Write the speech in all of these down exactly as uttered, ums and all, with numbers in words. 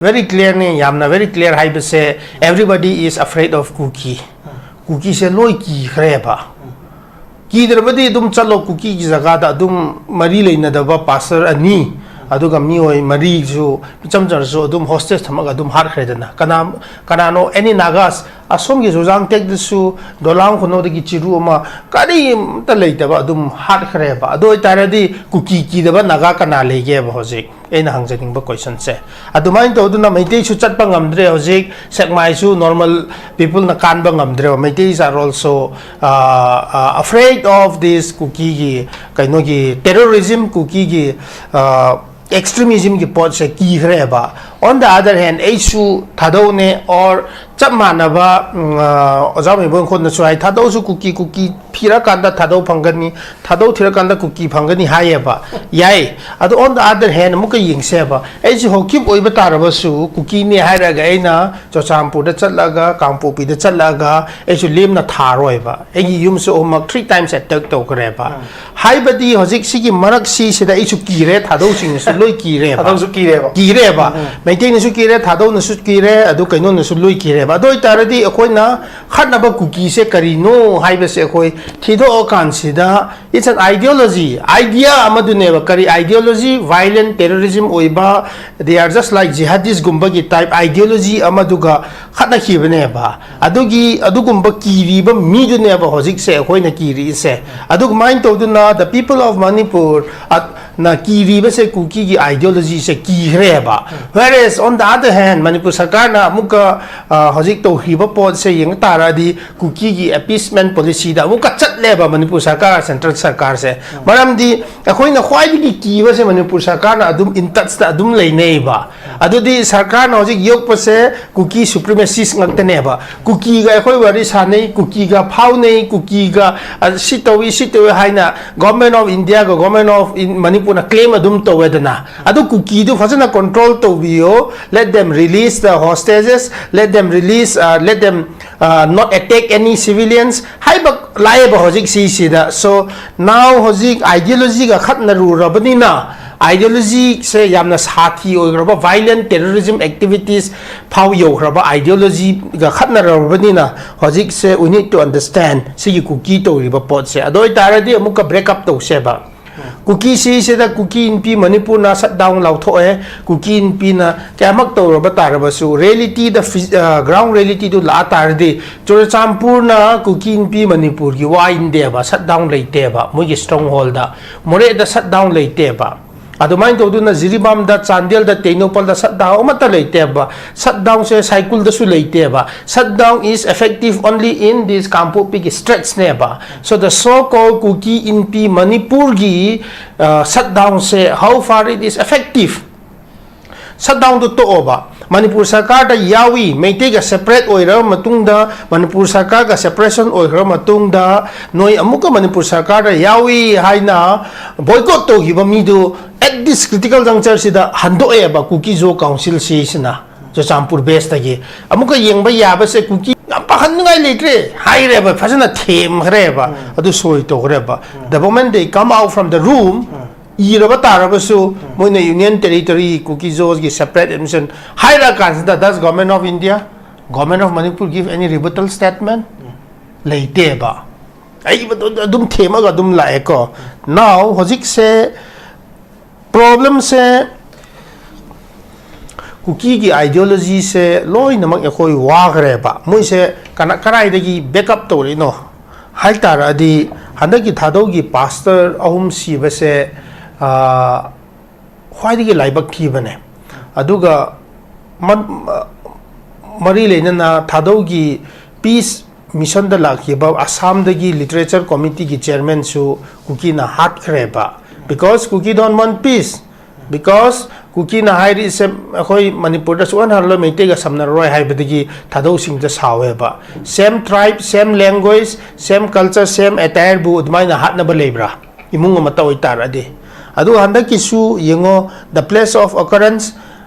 Very clear ꯅꯤ, ꯌꯥꯝꯅ very clear ꯍꯥꯏꯕꯁꯦ, everybody is afraid of Kuki. ꯀꯨꯀꯤꯁꯦ ꯂꯣꯏ ꯀꯤꯈ꯭ꯔꯦꯕ꯫ ꯀꯤꯗ꯭ꯔꯕꯗꯤ ꯑꯗꯨꯝ ꯆꯠꯂꯣ, ꯀꯨꯀꯤꯒꯤ ꯖꯒꯥꯗ ꯑꯗꯨꯝ ꯃꯔꯤ ꯂꯩꯅꯗꯕ pastor ꯑꯅꯤ, ꯑꯗꯨꯒ ꯃꯤꯑꯣꯏ ꯃꯔꯤꯁꯨ ꯏꯆꯝ ꯆꯝꯅꯁꯨ ꯑꯗꯨꯝ hostage ꯊꯝꯃꯒ ꯑꯗꯨꯝ ꯍꯥꯠꯈ꯭ꯔꯦꯗꯅ꯫ ꯀꯅꯥ, ꯀꯅꯥꯅꯣ, any Nagas, ꯑꯁꯣꯝꯒꯤ ꯆꯨꯔꯆꯥꯟꯄꯨꯔꯗꯁꯨ ꯗꯣꯂꯥꯡ ꯈꯨꯅꯧꯗꯒꯤ ꯆꯤꯔꯨ ꯑꯃ ꯀꯔꯤꯝꯇ ꯂꯩꯇꯕ ꯑꯗꯨꯝ ꯍꯥꯠꯈ꯭ꯔꯦꯕ꯫ ꯑꯗꯨ ꯑꯣꯏꯇꯥꯔꯗꯤ ꯀꯨꯀꯤ ꯀꯤꯗꯕ ꯅꯥꯒꯥ ꯀꯅꯥ ꯂꯩꯒꯦꯕ ꯍꯧꯖꯤꯛ? ꯑꯩꯅ ꯍꯪꯖꯅꯤꯡꯕ question ꯁꯦ꯫ ꯑꯗꯨꯃꯥꯏꯅ ꯇꯧꯗꯨꯅ ꯃꯩꯇꯩꯁꯨ ꯆꯠꯄ ꯉꯝꯗ꯭ꯔꯦ ꯍꯧꯖꯤꯛ, ꯁꯦꯛꯃꯥꯏꯁꯨ normal people ꯅ ꯀꯥꯟꯕ ꯉꯝꯗ꯭ꯔꯦꯕ꯫ Meiteis are also, uh, uh, afraid of this ꯀꯨꯀꯤꯒꯤ ꯀꯩꯅꯣꯒꯤ terrorism, ꯀꯨꯀꯤꯒꯤ, uh, extremism ꯒꯤ ꯄꯣꯠꯁꯦ ꯀꯤꯈ꯭ꯔꯦꯕ꯫ On the other hand, ꯑꯩꯁꯨ ꯊꯥꯗꯧꯅꯦ, or ꯆꯞ ꯃꯥꯟꯅꯕ, ꯎꯝ, ꯑ, ꯑꯣꯖꯥ ꯃꯩꯕꯣꯟꯈꯣꯟꯅꯁꯨ ꯍꯥꯏ, ꯊꯥꯗꯧꯁꯨ ꯀꯨꯀꯤ, ꯀꯨꯀꯤ ꯊꯤꯔꯀꯥꯟꯗ ꯊꯥꯗꯧ ꯐꯪꯒꯅꯤ, ꯊꯥꯗꯧ ꯊꯤꯔꯀꯥꯟꯗ ꯀꯨꯀꯤ ꯐꯪꯒꯅꯤ ꯍꯥꯏꯌꯦꯕ꯫ ꯌꯥꯏ꯫ ꯑꯗꯣ on the other hand ꯑꯃꯨꯛꯀ ꯌꯦꯡꯁꯦꯕ꯫ ꯑꯩꯁꯨ ꯍꯧꯈꯤꯕ ꯑꯣꯏꯕ ꯇꯥꯔꯕꯁꯨ, ꯀꯨꯀꯤꯅꯦ ꯍꯥꯏꯔꯒ ꯑꯩꯅ ꯆꯨꯔꯆꯥꯟꯄꯨꯔꯗ ꯆꯠꯂꯒ, ꯀꯥꯡꯄꯣꯛꯄꯤꯗ ꯆꯠꯂꯒ ꯑꯩꯁꯨ ꯂꯦꯝꯅ ꯊꯥꯔꯣꯏꯕ꯫ ꯑꯩꯒꯤ ꯌꯨꯝꯁꯨ ꯑꯍꯨꯝꯃꯛ three times attack ꯇꯧꯈ꯭ꯔꯦꯕ꯫ ꯎꯝ꯫ ꯍꯥꯏꯕꯗꯤ ꯍꯧꯖꯤꯛ ꯁꯤꯒꯤ ꯃꯔꯛꯁꯤꯁꯤꯗ ꯑꯩꯁꯨ ꯀꯤꯔꯦ, ꯊꯥꯗꯧꯁꯤꯡꯅꯁꯨ ꯂꯣꯏ ꯀꯤꯔꯦꯕ꯫ ꯊꯥꯗꯧꯁꯨ ꯀꯤꯔꯦꯕ꯫ ꯀꯤꯔꯦꯕ꯫ ꯎꯝ, ꯎꯝ꯫ ꯃꯩꯇꯩꯅꯁꯨ ꯀꯤꯔꯦ, ꯊꯥꯗꯧꯅꯁꯨ ꯀꯤꯔꯦ, ꯑꯗꯨ ꯀꯩꯅꯣꯅꯁꯨ ꯂꯣꯏ ꯀꯤꯔꯦꯕ꯫ ꯑꯗꯨ ꯑꯣꯏꯇꯥꯔꯗꯤ ꯑꯩꯈꯣꯏꯅ ꯈꯠꯅꯕ ꯀꯨꯀꯤꯁꯦ ꯀꯔꯤꯅꯣ ꯍꯥꯏꯕꯁꯦ ꯑꯩꯈꯣꯏ ꯊꯤꯗꯣꯛꯑꯀꯥꯟꯁꯤꯗ, it's an ideology, idea ꯑꯃꯗꯨꯅꯦꯕ꯫ ꯀꯔꯤ ideology? Violent terrorism ꯑꯣꯏꯕ, they are just like jihadist ꯒꯨꯝꯕꯒꯤ type ideology ꯑꯃꯗꯨꯒ ꯈꯠꯅꯈꯤꯕꯅꯦꯕ꯫ ꯑꯗꯨꯒꯤ, ꯑꯗꯨꯒꯨꯝꯕ ꯀꯤꯔꯤꯕ ꯃꯤꯗꯨꯅꯦꯕ ꯍꯧꯖꯤꯛꯁꯦ ꯑꯩꯈꯣꯏꯅ ꯀꯤꯔꯤꯁꯦ꯫ ꯑꯗꯨꯃꯥꯏꯅ ꯇꯧꯗꯨꯅ the people of Manipur, ꯑ, ꯅ ꯀꯤꯔꯤꯕꯁꯦ ꯀꯨꯀꯤꯒꯤ ideology say ꯀꯤꯈ꯭ꯔꯦꯕ꯫ Whereas on the other hand, Manipur ꯁꯔꯀꯥꯔꯅ ꯑꯃꯨꯛꯀ, ꯑ, ꯍꯧꯖꯤꯛ ꯇꯧꯈꯤꯕ ꯄꯣꯠꯁꯦ ꯌꯦꯡꯕ ꯇꯥꯔꯗꯤ, ꯀꯨꯀꯤꯒꯤ appeasement policy ꯗ ꯑꯃꯨꯛꯀ ꯆꯠꯂꯦꯕ ꯃꯅꯤꯄꯨꯔ ꯁꯔꯀꯥꯔ, central ꯁꯔꯀꯥꯔꯁꯦ꯫ ꯃꯔꯝꯗꯤ ꯑꯩꯈꯣꯏꯅ ꯈ꯭ꯋꯥꯏꯗꯒꯤ ꯀꯤꯕꯁꯦ ꯃꯅꯤꯄꯨꯔ ꯁꯔꯀꯥꯔꯅ ꯑꯗꯨꯝ in touch ꯇ ꯑꯗꯨꯝ ꯂꯩꯅꯩꯕ꯫ ꯑꯗꯨꯗꯤ ꯁꯔꯀꯥꯔꯅ ꯍꯧꯖꯤꯛ ꯌꯣꯛꯄꯁꯦ ꯀꯨꯀꯤ supremacist ꯉꯥꯛꯇꯅꯦꯕ꯫ ꯀꯨꯀꯤꯒ ꯑꯩꯈꯣꯏ ꯋꯥꯔꯤ ꯁꯥꯟꯅꯩ, ꯀꯨꯀꯤꯒ ꯐꯥꯎꯅꯩ, ꯀꯨꯀꯤꯒ, ꯑ, ꯁꯤ ꯇꯧꯏ, ꯁꯤ ꯇꯧꯏ ꯍꯥꯏꯅ Government of India ꯒ Government of ꯃꯅꯤꯄꯨꯔꯅ claim ꯑꯗꯨꯝ ꯇꯧꯋꯦꯗꯅ꯫ ꯑꯗꯨ ꯀꯨꯀꯤꯗꯨ ꯐꯖꯅ control ꯇꯧꯕꯤꯌꯣ, let them release the hostages, let them release, uh, let them, uh, not attack any civilians ꯍꯥꯏꯕ ꯂꯥꯛꯑꯦꯕ ꯍꯧꯖꯤꯛ ꯁꯤꯁꯤꯗ꯫ So now ꯍꯧꯖꯤꯛ ideology ꯒ ꯈꯠꯅꯔꯨꯔꯕꯅꯤꯅ Ideology ꯁꯦ ꯌꯥꯝꯅ ꯁꯥꯊꯤ ꯑꯣꯏꯈ꯭ꯔꯕ, violent terrorism activities ꯐꯥꯎ ꯌꯧꯈ꯭ꯔꯕ ideology ꯒ ꯈꯠꯅꯔꯕꯅꯤꯅ, ꯍꯧꯖꯤꯛꯁꯦ we need to understand ꯁꯤꯒꯤ ꯀꯨꯀꯤ ꯇꯧꯔꯤꯕ ꯄꯣꯠꯁꯦ꯫ ꯑꯗꯨ ꯑꯣꯏꯇꯥꯔꯗꯤ ꯑꯃꯨꯛꯀ break up ꯇꯧꯁꯦꯕ꯫ ꯀꯨꯀꯤ ꯁꯤꯁꯤꯗ ꯀꯨꯀꯤ ꯏꯟꯄꯤ ꯃꯅꯤꯄꯨꯔꯅ shut down ꯂꯥꯎꯊꯣꯛꯑꯦ꯫ ꯀꯨꯀꯤ ꯏꯟꯄꯤꯅ ꯀꯌꯥꯃꯛ ꯇꯧꯔꯕ ꯇꯥꯔꯕꯁꯨ, reality ꯗ ꯐꯤ-, ꯑ, ground reality ꯗꯨ ꯂꯥꯛꯑ ꯇꯥꯔꯗꯤ, ꯆꯨꯔꯆꯥꯟꯄꯨꯔꯅ ꯀꯨꯀꯤ ꯏꯟꯄꯤ ꯃꯅꯤꯄꯨꯔꯒꯤ ꯋꯥ ꯏꯟꯗꯦꯕ, shut down ꯂꯩꯇꯦꯕ꯫ ꯃꯣꯏꯒꯤ stronghold ꯗ, ꯃꯣꯔꯦꯗ shut down ꯂꯩꯇꯦꯕ꯫ ꯑꯗꯨꯃꯥꯏꯅ ꯇꯧꯗꯨꯅ ꯖꯤꯔꯤꯕꯥꯝꯗ, ꯆꯥꯟꯗꯦꯜꯗ, ꯇꯦꯡꯅꯧꯄꯜꯗ shut down ꯑꯃꯠꯇ ꯂꯩꯇꯦꯕ꯫ Shut down ꯁꯦ ꯁꯥꯏꯀꯨꯜꯗꯁꯨ ꯂꯩꯇꯦꯕ꯫ Shut down is effective only in this ꯀꯥꯡꯄꯣꯛꯄꯤꯒꯤ stretch ꯅꯦꯕ꯫ So the so called ꯀꯨꯀꯤ ꯏꯟꯄꯤ ꯃꯅꯤꯄꯨꯔꯒꯤ, ꯑ, shut down say, how far it is effective? Shut down ꯗꯨ ꯇꯣꯛꯑꯣꯕ꯫ ꯃꯅꯤꯄꯨꯔ ꯁꯔꯀꯥꯔꯗ ꯌꯥꯎꯏ, ꯃꯩꯇꯩꯒ separate ꯑꯣꯏꯔꯕ ꯃꯇꯨꯡꯗ, ꯃꯅꯤꯄꯨꯔ ꯁꯔꯀꯥꯔꯒ separation ꯑꯣꯏꯈ꯭ꯔꯕ ꯃꯇꯨꯡꯗ, ꯅꯣꯏ ꯑꯃꯨꯛꯀ ꯃꯅꯤꯄꯨꯔ ꯁꯔꯀꯥꯔꯗ ꯌꯥꯎꯏ ꯍꯥꯏꯅ boycott ꯇꯧꯈꯤꯕ ꯃꯤꯗꯨ at this critical juncture ꯁꯤꯗ ꯍꯟꯗꯣꯛꯑꯦꯕ ꯀꯨꯀꯤ ꯖꯣ council ꯁꯤꯁꯤꯅ꯫ ꯆꯨꯔꯆꯥꯟꯄꯨꯔ base ꯇꯒꯤ ꯑꯃꯨꯛꯀ ꯌꯦꯡꯕ ꯌꯥꯕꯁꯦ ꯀꯨꯀꯤ ꯌꯥꯝ ꯄꯥꯍꯟꯅꯤꯡꯉꯥꯏ ꯂꯩꯇ꯭ꯔꯦ ꯍꯥꯏꯔꯦꯕ, ꯐꯖꯅ ꯊꯦꯝꯈ꯭ꯔꯦꯕ꯫ ꯑꯗꯨ ꯁꯣꯏ ꯇꯧꯈ꯭ꯔꯦꯕ꯫ The moment they come out from the room, ꯏꯔꯕ ꯇꯥꯔꯕꯁꯨ, ꯃꯣꯏꯅ Union Territory Kuki ꯖꯣꯒꯤ separate admission ꯍꯥꯏꯔꯛꯑꯀꯥꯟꯁꯤꯗ, does Government of India, Government of Manipur give any rebuttal statement? ꯂꯩꯇꯦꯕ꯫ ꯑꯩ ꯑꯗꯨꯝ ꯊꯦꯝꯃꯒ ꯑꯗꯨꯝ ꯂꯥꯛꯑꯦꯀꯣ꯫ Now ꯍꯧꯖꯤꯛꯁꯦ problem ꯁꯦ, ꯀꯨꯀꯤꯒꯤ ideology ꯁꯦ ꯂꯣꯏꯅꯃꯛ ꯑꯩꯈꯣꯏ ꯋꯥꯈ꯭ꯔꯦꯕ꯫ ꯃꯣꯏꯁꯦ ꯀꯅꯥ-, ꯀꯗꯥꯏꯗꯒꯤ back up ꯇꯧꯔꯛꯏꯅꯣ ꯍꯥꯏ ꯇꯥꯔꯗꯤ, ꯍꯟꯗꯛꯀꯤ ꯊꯥꯗꯧꯒꯤ pastor ꯑꯍꯨꯝ ꯁꯤꯕꯁꯦ, ꯑꯥ, ꯈ꯭ꯋꯥꯏꯗꯒꯤ ꯂꯥꯏꯕꯛ ꯊꯤꯕꯅꯦ꯫ ꯑꯗꯨꯒ ꯃ-, ꯃꯔꯤ ꯂꯩꯅꯅ ꯊꯥꯗꯧꯒꯤ peace mission ꯗ ꯂꯥꯛꯈꯤꯕ ꯑꯁꯥꯝꯗꯒꯤ literature committee ꯒꯤ chairman ꯁꯨ ꯀꯨꯀꯤꯅ ꯍꯥꯠꯈ꯭ꯔꯦꯕ꯫ Because Kuki don't want peace. Because ꯀꯨꯀꯤꯅ ꯍꯥꯏꯔꯤꯁꯦ, "ꯑꯩꯈꯣꯏ ꯃꯅꯤꯄꯨꯔꯗ ꯁꯨꯛꯍꯟ ꯍꯜꯂꯣꯏ, ꯃꯩꯇꯩꯒ ꯁꯝꯅꯔꯔꯣꯏ" ꯍꯥꯏꯕꯗꯒꯤ ꯊꯥꯗꯧꯁꯤꯡꯗ ꯁꯥꯎꯋꯦꯕ꯫ Same tribe, same language, same culture, same attire ꯕꯨ ꯑꯗꯨꯃꯥꯏꯅ ꯍꯥꯠꯅꯕ ꯂꯩꯕ꯭ꯔꯥ? ꯏꯃꯨꯡ ꯑꯃꯠꯇ ꯑꯣꯏꯇꯥꯔꯗꯤ꯫ ꯑꯗꯨꯒ ꯍꯟꯗꯛꯀꯤꯁꯨ ꯌꯦꯡꯉꯣ, the place of occurrence,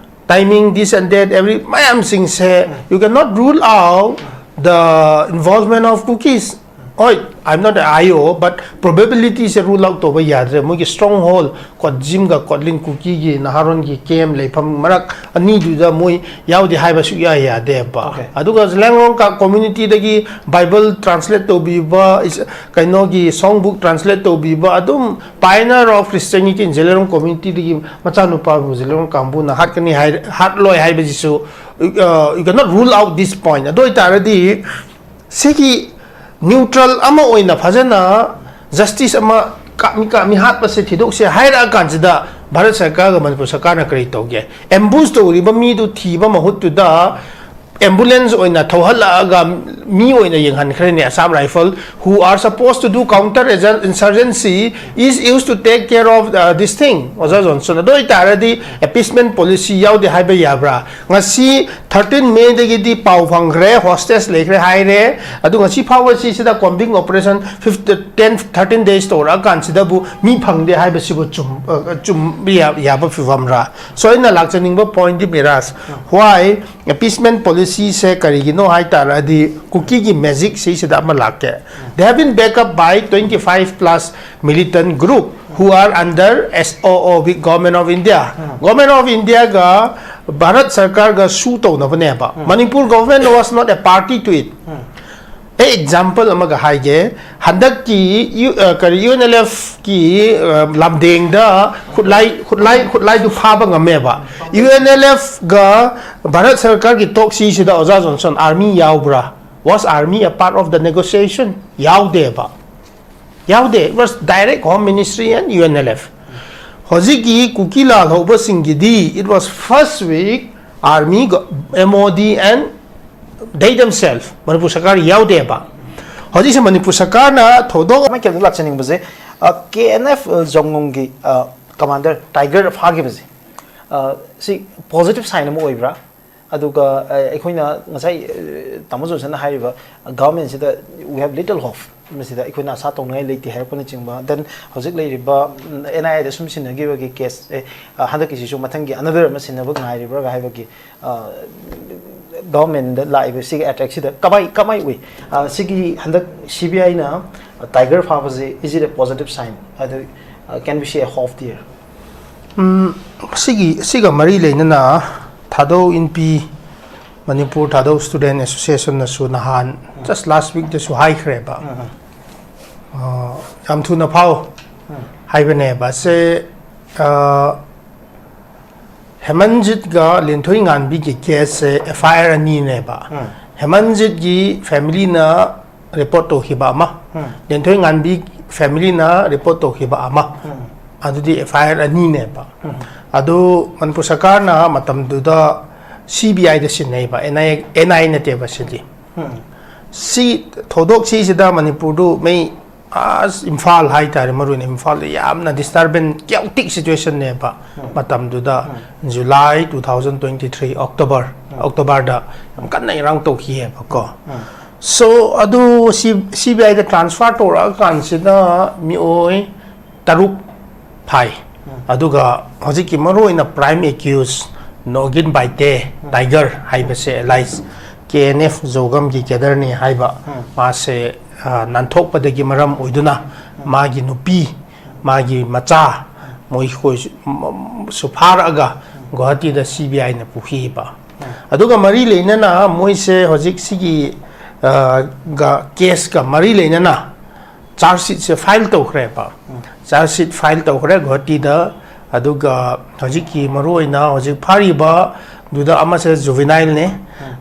timing, this and that, every, ꯃꯌꯥꯝꯁꯤꯡꯁꯦ, you cannot rule out the involvement of Kukis. ꯍꯣꯏ, I'm not an I O, but probability say rule out ꯇꯧꯕ ꯌꯥꯗ꯭ꯔꯦ꯫ ꯃꯣꯏꯒꯤ stronghold, ꯀꯣꯠꯖꯤꯝꯒ ꯀꯣꯠꯂꯤꯡ ꯀꯨꯀꯤꯒꯤ ꯅꯍꯥꯔꯣꯟꯒꯤ camp ꯂꯩꯐꯝ ꯃꯔꯛ ꯑꯅꯤꯗꯨꯗ ꯃꯣꯏ ꯌꯥꯎꯗꯦ ꯍꯥꯏꯕ ꯁꯨꯛꯌꯥ ꯌꯥꯗꯦꯕ꯫ Okay. ꯑꯗꯨꯒ ꯖꯦꯂꯦꯡꯔꯣꯡ community ꯗꯒꯤ Bible translate ꯇꯧꯕꯤꯕ, ꯀꯩꯅꯣꯒꯤ song book translate ꯇꯧꯕꯤꯕ, ꯑꯗꯨꯝ pioneer of Christianity in Zeliangrong community ꯗꯒꯤ ꯃꯆꯥꯅꯨꯄꯥꯕꯨ ꯖꯦꯂꯦꯡꯔꯣꯡ ꯀꯥꯡꯕꯨꯅ ꯍꯥꯠꯀꯅꯤ ꯍꯥꯏ, ꯍꯥꯠꯂꯣꯏ ꯍꯥꯏꯕꯁꯤꯁꯨ, uh, you cannot rule out this point꯫ ꯑꯗꯨ ꯑꯣꯏꯇꯥꯔꯗꯤ ꯁꯤꯒꯤ neutral ꯑꯃ ꯑꯣꯏꯅ ꯐꯖꯅ justice ꯑꯃ ꯀꯥꯞꯃꯤ ꯀꯥꯞꯃꯤ ꯍꯥꯠꯄꯁꯦ ꯊꯤꯗꯣꯛꯁꯦ ꯍꯥꯏꯔꯛꯑꯀꯥꯟꯁꯤꯗ ꯚꯥꯔꯠ ꯁꯔꯀꯥꯔꯒ ꯃꯅꯤꯄꯨꯔ ꯁꯔꯀꯥꯔꯅ ꯀꯔꯤ ꯇꯧꯒꯦ? Ambush ꯇꯧꯔꯤꯕ ꯃꯤꯗꯨ ꯊꯤꯕ ꯃꯍꯨꯠꯇꯨꯗ ambulance ꯑꯣꯏꯅ ꯊꯧꯍꯜꯂꯛꯑꯒ ꯃꯤ ꯑꯣꯏꯅ ꯌꯦꯡꯍꯟꯈ꯭ꯔꯦꯅꯦ꯫ Assam Rifle, who are supposed to do counter insurgency, is used to take care of, uh, this thing, ꯑꯣꯖꯥ ꯖꯣꯟꯁꯟ꯫ ꯑꯗꯨ ꯑꯣꯏꯇꯥꯔꯗꯤ appeasement policy ꯌꯥꯎꯗꯦ ꯍꯥꯏꯕ ꯌꯥꯕ꯭ꯔꯥ? ꯉꯁꯤ thirteen May ꯗꯒꯤꯗꯤ ꯄꯥꯎ ꯐꯪꯈ꯭ꯔꯦ, hostage ꯂꯩꯈ꯭ꯔꯦ ꯍꯥꯏꯔꯦ꯫ ꯑꯗꯨ ꯉꯁꯤ ꯐꯥꯎꯕ ꯁꯤꯁꯤꯗ combing operation fifteen, ten, thirteen days ꯇꯧꯔꯛꯑꯀꯥꯟꯁꯤꯗꯕꯨ ꯃꯤ ꯐꯪꯗꯦ ꯍꯥꯏꯕꯁꯤꯕꯨ ꯆꯨꯝ-, ꯑ, ꯆꯨꯝꯕ ꯌꯥ-, ꯌꯥꯕ ꯐꯤꯕꯝꯔꯥ? So ꯑꯩꯅ ꯂꯥꯛꯆꯅꯤꯡꯕ point D Miraj, why appeasement policy ꯁꯦ ꯀꯔꯤꯒꯤꯅꯣ ꯍꯥꯏ ꯇꯥꯔꯗꯤ ꯀꯨꯀꯤꯒꯤ magic ꯁꯤꯁꯤꯗ ꯑꯃ ꯂꯥꯛꯀꯦ꯫ They have been backed up by twenty five plus militant group who are under S O O with Government of India꯫ Government of India ꯒ Bharat ꯁꯔꯀꯥꯔꯒ sue ꯇꯧꯅꯕꯅꯦꯕ꯫ Manipur government was not a party to it꯫ ꯑꯩ example ꯑꯃꯒ ꯍꯥꯏꯒꯦ꯫ ꯍꯟꯗꯛꯀꯤ U-, ꯑ, ꯀꯔꯤ, U N L F ꯀꯤ, ꯑ, ꯂꯝꯗꯦꯡꯗ ꯈꯨꯠꯂꯥꯏ, ꯈꯨꯠꯂꯥꯏ, ꯈꯨꯠꯂꯥꯏꯗꯨ ꯐꯥꯕ ꯉꯝꯃꯦꯕ꯫ U N L F ꯒ ꯚꯥꯔꯠ ꯁꯔꯀꯥꯔꯒꯤ talk ꯁꯤꯁꯤꯗ ꯑꯣꯖꯥ ꯖꯣꯟꯁꯟ, army ꯌꯥꯎꯕ꯭ꯔꯥ? Was army a part of the negotiation? ꯌꯥꯎꯗꯦꯕ꯫ ꯌꯥꯎꯗꯦ꯫ It was direct Home Ministry and U N L F꯫ ꯍꯧꯖꯤꯛꯀꯤ ꯀꯨꯀꯤ ꯂꯥꯜꯍꯧꯕꯁꯤꯡꯒꯤꯗꯤ it was first week army, M O D and they themselves, Manipur ꯁꯔꯀꯥꯔ ꯌꯥꯎꯗꯦꯕ꯫ ꯍꯧꯖꯤꯛꯁꯦ ꯃꯅꯤꯄꯨꯔ ꯁꯔꯀꯥꯔꯅ ꯊꯧꯗꯣꯛ ꯃꯥꯏꯀꯩꯗ ꯂꯥꯛꯆꯅꯤꯡꯕꯁꯦ, ꯑ, K N F, ꯑ, ꯖꯣꯡꯅꯨꯡꯒꯤ, ꯑ, commander Tiger ꯐꯥꯈꯤꯕꯁꯦ, ꯑ, ꯁꯤ positive sign ꯑꯃ ꯑꯣꯏꯕ꯭ꯔꯥ? ꯑꯗꯨꯒ, ꯑ, ꯑꯩꯈꯣꯏꯅ ꯉꯁꯥꯏ, ꯑ, ꯇꯥꯃꯣ ꯖꯣꯟꯁꯟꯅ ꯍꯥꯏꯔꯤꯕ government ꯁꯤꯗ we have little hope꯫ ꯃꯁꯤꯗ ꯑꯩꯈꯣꯏꯅ ꯑꯁꯥ ꯇꯧꯅꯤꯡꯉꯥꯏ ꯂꯩꯇꯦ ꯍꯥꯏꯔꯛꯄꯅꯆꯤꯡꯕ, then ꯍꯧꯖꯤꯛ ꯂꯩꯔꯤꯕ ꯑꯦꯟ ꯑꯥꯏ ꯑꯦꯗ ꯁꯨꯝ ꯁꯤꯟꯅꯈꯤꯕꯒꯤ ꯀꯦꯁ, ꯑꯦ, ꯑ, ꯍꯟꯗꯛꯀꯤꯁꯤꯁꯨ ꯃꯊꯪꯒꯤ ꯑꯅꯗꯔ ꯑꯃ ꯁꯤꯟꯅꯕ ꯉꯥꯏꯔꯤꯕ꯭ꯔꯥꯒ ꯍꯥꯏꯕꯒꯤ ꯒꯚꯔꯟꯃꯦꯟꯗ ꯂꯥꯛꯏꯕ ꯁꯤꯒꯤ ꯑꯦꯇꯦꯛꯁꯤꯗ ꯀꯃꯥꯏ ꯀꯃꯥꯏ ꯎꯏ? ꯑ, ꯁꯤꯒꯤ ꯍꯟꯗꯛ ꯁꯤ ꯕꯤ ꯑꯥꯏꯅ ꯇꯥꯏꯒꯔ ꯐꯥꯕꯁꯤ, is it a positive sign? ꯑꯗꯨ, can we see a hope there? ꯎꯝ, ꯁꯤꯒꯤ ꯁꯤꯒ ꯃꯔꯤ ꯂꯩꯅꯅ ꯊꯥꯗꯧ ꯏꯟꯄꯤ, ꯃꯅꯤꯄꯨꯔ ꯊꯥꯗꯧ ꯁ꯭ꯇꯨꯗꯦꯟ ꯑꯦꯁꯣꯁꯤꯌꯦꯁꯟꯅꯁꯨ ꯅꯍꯥꯟ, ꯖꯁ ꯂꯥꯁ ꯋꯤꯛꯇꯁꯨ ꯍꯥꯏꯈ꯭ꯔꯦꯕ꯫ ꯑ, ꯌꯥꯝ ꯊꯨꯅ ꯐꯥꯎ ꯍꯥꯏꯕꯅꯦꯕ꯫ ꯁꯦ, ꯑ, ꯍꯦꯃꯟꯖꯤꯠꯒ ꯂꯦꯟꯊꯣꯏ ꯉꯥꯟꯕꯤꯒꯤ ꯀꯦꯁꯁꯦ ꯑꯦꯐ ꯑꯥꯏ ꯑꯥꯔ ꯑꯅꯤꯅꯦꯕ꯫ ꯍꯦꯃꯟꯖꯤꯠꯒꯤ ꯐꯦꯃꯤꯂꯤꯅ ꯔꯤꯄꯣꯔꯠ ꯇꯧꯈꯤꯕ ꯑꯃ, ꯂꯦꯟꯊꯣꯏ ꯉꯥꯟꯕꯤ ꯐꯦꯃꯤꯂꯤꯅ ꯔꯤꯄꯣꯔꯠ ꯇꯧꯈꯤꯕ ꯑꯃ, ꯑꯗꯨꯗꯤ ꯑꯦꯐ ꯑꯥꯏ ꯑꯥꯔ ꯑꯅꯤꯅꯦꯕ꯫ ꯑꯗꯨ ꯃꯅꯤꯄꯨꯔ ꯁꯔꯀꯥꯔꯅ ꯃꯇꯝꯗꯨꯗ ꯁꯤ ꯕꯤ ꯑꯥꯏꯗ ꯁꯤꯟꯅꯩꯕ, ꯑꯦꯟ ꯑꯥꯏ ꯑꯦ, ꯑꯦꯟ ꯑꯥꯏ ꯅꯠꯇꯦꯕ ꯁꯤꯗꯤ꯫ ꯁꯤ ꯊꯧꯗꯣꯛꯁꯤꯁꯤꯗ ꯃꯅꯤꯄꯨꯔꯗꯨ ꯃꯩ, ꯑꯁ, ꯏꯝꯐꯥꯜ ꯍꯥꯏꯇꯥꯔꯦ, ꯃꯔꯨꯑꯣꯏꯅ ꯏꯝꯐꯥꯜꯗ ꯌꯥꯝꯅ disturbance, chaotic situationꯅꯦꯕ ꯃꯇꯝꯗꯨꯗ꯫ July two thousand twenty three, October, ꯑꯣꯛꯇꯣꯕꯔꯗ ꯌꯥꯝ ꯀꯟꯅ ꯏꯔꯥꯡ ꯇꯧꯈꯤꯑꯕꯀꯣ꯫ ꯁꯣ ꯑꯗꯨ ꯁꯤ ꯁꯤ ꯕꯤ ꯑꯥꯏꯗ ꯇ꯭ꯔꯥꯟꯁꯐꯔ ꯇꯧꯔꯛꯑꯀꯥꯟꯁꯤꯗ ꯃꯤꯑꯣꯏ ꯇꯔꯨꯛ ꯐꯥꯏ꯫ ꯑꯗꯨꯒ ꯍꯧꯖꯤꯛꯀꯤ ꯃꯔꯨꯑꯣꯏꯅ ꯄ꯭ꯔꯥꯏꯝ ꯑꯦꯀ꯭ꯌꯨꯁ ꯅꯣꯒꯤꯟ ꯕꯥꯏꯇꯦ, ꯇꯥꯏꯒꯔ ꯍꯥꯏꯕꯁꯦ, ꯑꯦꯂꯥꯏꯁ ꯀꯦ ꯑꯦꯟ ꯑꯦꯐ ꯖꯣꯒꯝꯒꯤ ꯀꯦꯗꯔꯅꯤ ꯍꯥꯏꯕ, ꯃꯥꯁꯦ, ꯑ, ꯅꯥꯟꯊꯣꯛꯄꯗꯒꯤ ꯃꯔꯝ ꯑꯣꯏꯗꯨꯅ ꯃꯥꯒꯤ ꯅꯨꯄꯤ, ꯃꯥꯒꯤ ꯃꯆꯥ, ꯃꯣꯏꯈꯣꯏꯁꯨ, ꯝ, ꯁꯨ ꯐꯥꯔꯛꯑꯒ ꯒꯨꯋꯥꯍꯥꯇꯤꯗ ꯁꯤ ꯕꯤ ꯑꯥꯏꯅ ꯄꯨꯈꯤꯕ꯫ ꯑꯗꯨꯒ ꯃꯔꯤ ꯂꯩꯅꯅ ꯃꯣꯏꯁꯦ ꯍꯧꯖꯤꯛ ꯁꯤꯒꯤ, ꯑ, ꯒ, ꯀꯦꯁꯀ ꯃꯔꯤ ꯂꯩꯅꯅ ꯆꯥꯔꯖ ꯁꯤꯠꯁꯦ ꯐꯥꯏꯜ ꯇꯧꯈ꯭ꯔꯦꯕ꯫ ꯆꯥꯔꯖ ꯁꯤꯠ ꯐꯥꯏꯜ ꯇꯧꯈ꯭ꯔꯦ ꯒꯨꯋꯥꯍꯥꯇꯤꯗ꯫ ꯑꯗꯨꯒ ꯍꯧꯖꯤꯛꯀꯤ ꯃꯔꯨꯑꯣꯏꯅ ꯍꯧꯖꯤꯛ ꯐꯥꯔꯤꯕꯗꯨꯗ ꯑꯃꯁꯦ ꯖꯨꯚꯦꯅꯥꯏꯜꯅꯦ꯫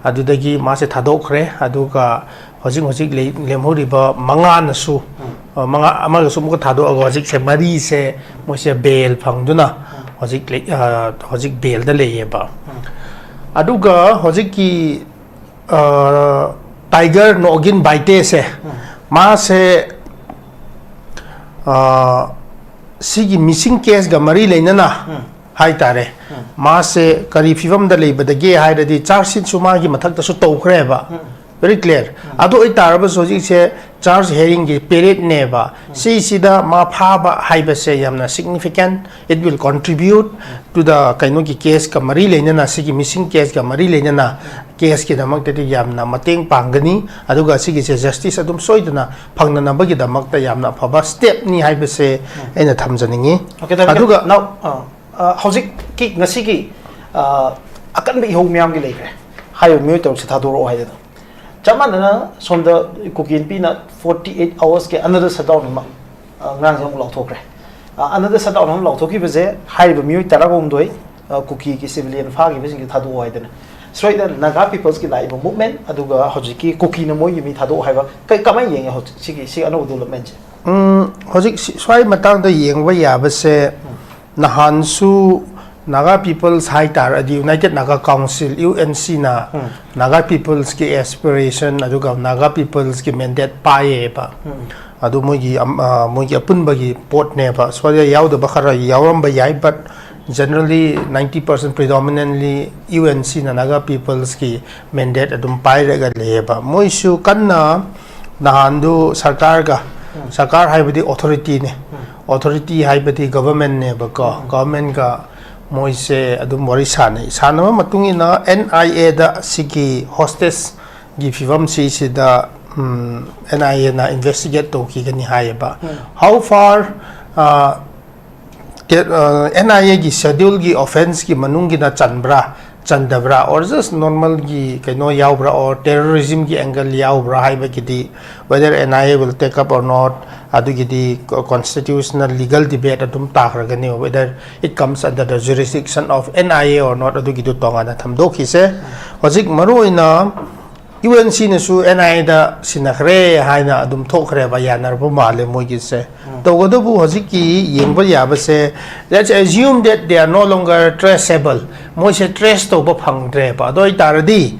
ꯑꯗꯨꯗꯒꯤ ꯃꯥꯁꯦ ꯊꯥꯗꯣꯛꯈ꯭ꯔꯦ꯫ ꯑꯗꯨꯒ ꯍꯧꯖꯤꯛ ꯍꯧꯖꯤꯛ ꯂꯩ-, ꯂꯦꯝꯍꯧꯔꯤꯕ ꯃꯉꯥꯅꯁꯨ, ꯑ, ꯃꯉꯥ, ꯑꯃꯒꯁꯨ ꯑꯃꯨꯛꯀ ꯊꯥꯗꯣꯛꯑꯒ ꯍꯧꯖꯤꯛꯁꯦ ꯃꯔꯤꯁꯦ ꯃꯣꯏꯁꯦ ꯕꯦꯜ ꯐꯪꯗꯨꯅ ꯍꯧꯖꯤꯛ ꯂꯩ-, ꯑ, ꯍꯧꯖꯤꯛ ꯕꯦꯜꯗ ꯂꯩꯌꯦꯕ꯫ ꯑꯗꯨꯒ ꯍꯧꯖꯤꯛꯀꯤ, ꯑ, ꯇꯥꯏꯒꯔ ꯅꯣꯒꯤꯟ ꯕꯥꯏꯇꯦꯁꯦ, ꯃꯥꯁꯦ, ꯑ, ꯁꯤꯒꯤ ꯃꯤꯁꯤꯡ ꯀꯦꯁꯀ ꯃꯔꯤ ꯂꯩꯅꯅ ꯍꯥꯏꯇꯥꯔꯦ, ꯃꯥꯁꯦ ꯀꯔꯤ ꯐꯤꯕꯝꯗ ꯂꯩꯕꯗꯒꯦ ꯍꯥꯏꯔꯗꯤ, ꯆꯥꯔꯖ ꯁꯤꯠꯁꯨ ꯃꯥꯒꯤ ꯃꯊꯛꯇꯁꯨ ꯇꯧꯈ꯭ꯔꯦꯕ꯫ Very clear. ꯑꯗꯨ ꯑꯣꯏꯇꯥꯔꯕꯁꯨ ꯍꯧꯖꯤꯛꯁꯦ charge hearingꯒꯤ periodꯅꯦꯕ꯫ ꯁꯤꯁꯤꯗ ꯃꯥ ꯐꯥꯕ ꯍꯥꯏꯕꯁꯦ ꯌꯥꯝꯅ significant, it will contribute to the ꯀꯩꯅꯣꯒꯤ caseꯀ ꯃꯔꯤ ꯂꯩꯅꯅ, ꯁꯤꯒꯤ missing caseꯀ ꯃꯔꯤ ꯂꯩꯅꯅ caseꯀꯤꯗꯃꯛꯇꯗꯤ ꯌꯥꯝꯅ ꯃꯇꯦꯡ ꯄꯥꯡꯒꯅꯤ꯫ ꯑꯗꯨꯒ ꯁꯤꯒꯤꯁꯦ justice ꯑꯗꯨꯝ ꯁꯣꯏꯗꯅ ꯐꯪꯅꯅꯕꯒꯤꯗꯃꯛꯇ ꯌꯥꯝꯅ ꯑꯐꯕ stepꯅꯤ ꯍꯥꯏꯕꯁꯦ ꯑꯩꯅ ꯊꯝꯖꯅꯤꯡꯉꯤ꯫ Okay, ꯊꯝꯖꯒꯦ꯫ ꯑꯗꯨꯒ ꯅꯥꯎ, ꯑ, ꯑ, ꯍꯧꯖꯤꯛꯀꯤ ꯉꯁꯤꯒꯤ, ꯑ, ꯑꯀꯟꯕ ꯏꯍꯧ ꯃꯌꯥꯝꯒꯤ ꯂꯩꯈ꯭ꯔꯦ꯫ ꯍꯥꯏꯔꯤꯕ ꯃꯤꯑꯣꯏ ꯇꯔꯨꯛꯁꯦ ꯊꯥꯗꯣꯔꯛꯑꯣ ꯍꯥꯏꯗꯅ꯫ ꯆꯞ ꯃꯥꯟꯅꯅ ꯁꯣꯝꯗ ꯀꯨꯀꯤ ꯅꯨꯄꯤꯅ forty eight hoursꯀꯤ another shutdown ꯑꯃ, ꯑ, ꯉꯔꯥꯡꯁꯦ ꯑꯃꯨꯛ ꯂꯥꯎꯊꯣꯛꯈ꯭ꯔꯦ꯫ ꯑ, another shutdown ꯑꯃ ꯂꯥꯎꯊꯣꯛꯈꯤꯕꯁꯦ ꯍꯥꯏꯔꯤꯕ ꯃꯤꯑꯣꯏ ꯇꯔꯥꯍꯨꯝꯗꯣꯏ, ꯑ, ꯀꯨꯀꯤꯒꯤ civilian ꯐꯥꯈꯤꯕꯁꯤꯡꯁꯦ ꯊꯥꯗꯣꯛꯑꯣ ꯍꯥꯏꯗꯅ꯫ ꯁꯣꯏꯗꯅ Naga peopleꯁꯀꯤ ꯂꯥꯛꯏꯕ movement, ꯑꯗꯨꯒ ꯍꯧꯖꯤꯛꯀꯤ ꯀꯨꯀꯤꯅ ꯃꯣꯏꯒꯤ ꯃꯤ ꯊꯥꯗꯣꯛꯑꯣ ꯍꯥꯏꯕ, ꯀꯩ, ꯀꯃꯥꯏꯅ ꯌꯦꯡꯉꯦ ꯍꯧꯖꯤꯛ ꯁꯤꯒꯤ, ꯁꯤ ꯑꯅꯧꯕ developmentꯁꯦ? ꯎꯝ, ꯍꯧꯖꯤꯛ ꯁꯤ-, ꯁ꯭ꯋꯥꯏ ꯃꯇꯥꯡꯗ ꯌꯦꯡꯕ ꯌꯥꯕꯁꯦ, ꯅꯍꯥꯟꯁꯨ Naga Peoples ꯍꯥꯏꯇꯥꯔꯗꯤ United Naga Council, UNCꯅ Naga Peoplesꯀꯤ aspiration ꯑꯗꯨꯒ Naga Peoplesꯀꯤ mandate ꯄꯥꯏꯌꯦꯕ꯫ ꯑꯗꯨ ꯃꯣꯏꯒꯤ ꯑꯝ-, ꯑ, ꯃꯣꯏꯒꯤ ꯑꯄꯨꯟꯕꯒꯤ ꯄꯣꯠꯅꯦꯕ꯫ ꯁ꯭ꯋꯥꯏꯗ ꯌꯥꯎꯗꯕ ꯈꯔ ꯌꯥꯎꯔꯝꯕ ꯌꯥꯏ, but generally ninety percent predominantly UNCꯅ Naga Peoplesꯀꯤ mandate ꯑꯗꯨꯝ ꯄꯥꯏꯔꯒ ꯂꯩꯌꯦꯕ꯫ ꯃꯣꯏꯁꯨ ꯀꯟꯅ ꯅꯍꯥꯟꯗꯨ ꯁꯔꯀꯥꯔꯒ, ꯁꯔꯀꯥꯔ ꯍꯥꯏꯕꯗꯤ authorityꯅꯦ, authority ꯍꯥꯏꯕꯗꯤ governmentꯅꯦꯕꯀꯣ, governmentꯒ ꯃꯣꯏꯁꯦ ꯑꯗꯨꯝ ꯋꯥꯔꯤ ꯁꯥꯟꯅꯩ꯫ ꯁꯥꯟꯅꯕ ꯃꯇꯨꯡ ꯏꯟꯅ NIAꯗ ꯁꯤꯒꯤ hostageꯒꯤ ꯐꯤꯕꯝꯁꯤꯁꯤꯗ, ꯎꯝ, NIAꯅ investigate ꯇꯧꯈꯤꯒꯅꯤ ꯍꯥꯏꯌꯦꯕ꯫ How far, ꯑ, ꯇꯦ-, ꯑ, NIAꯒꯤ scheduleꯒꯤ offenceꯀꯤ ꯃꯅꯨꯡꯒꯤꯅ ꯆꯟꯕ꯭ꯔꯥ, ꯆꯟꯗꯕ꯭ꯔꯥ, or just normalꯒꯤ ꯀꯩꯅꯣ ꯌꯥꯎꯕ꯭ꯔꯥ, or terrorismꯒꯤ angle ꯌꯥꯎꯕ꯭ꯔꯥ ꯍꯥꯏꯕꯒꯤꯗꯤ, whether NIA will take up or not, ꯑꯗꯨꯒꯤꯗꯤ co-, constitutional legal debate ꯑꯗꯨꯝ ꯇꯥꯈ꯭ꯔꯒꯅꯤ, whether it comes under the jurisdiction of NIA or not, ꯑꯗꯨꯒꯤꯗꯨ ꯇꯣꯉꯥꯟꯅ ꯊꯝꯗꯣꯛꯈꯤꯁꯦ꯫ ꯍꯧꯖꯤꯛ ꯃꯔꯨꯑꯣꯏꯅ UNCꯅꯁꯨ NIAꯗ ꯁꯤꯟꯅꯈ꯭ꯔꯦ ꯍꯥꯏꯅ ꯑꯗꯨꯝ ꯊꯣꯛꯈ꯭ꯔꯦꯕ, ꯌꯥꯅꯔꯕ ꯃꯥꯜꯂꯦ ꯃꯣꯏꯒꯤꯁꯦ꯫ ꯇꯧꯕꯇꯕꯨ ꯍꯧꯖꯤꯛꯀꯤ ꯌꯦꯡꯕ ꯌꯥꯕꯁꯦ, let's assume that they are no longer traceable, ꯃꯣꯏꯁꯦ trace ꯇꯧꯕ ꯐꯪꯗ꯭ꯔꯦꯕ꯫ ꯑꯗꯨ ꯑꯣꯏꯇꯥꯔꯗꯤ,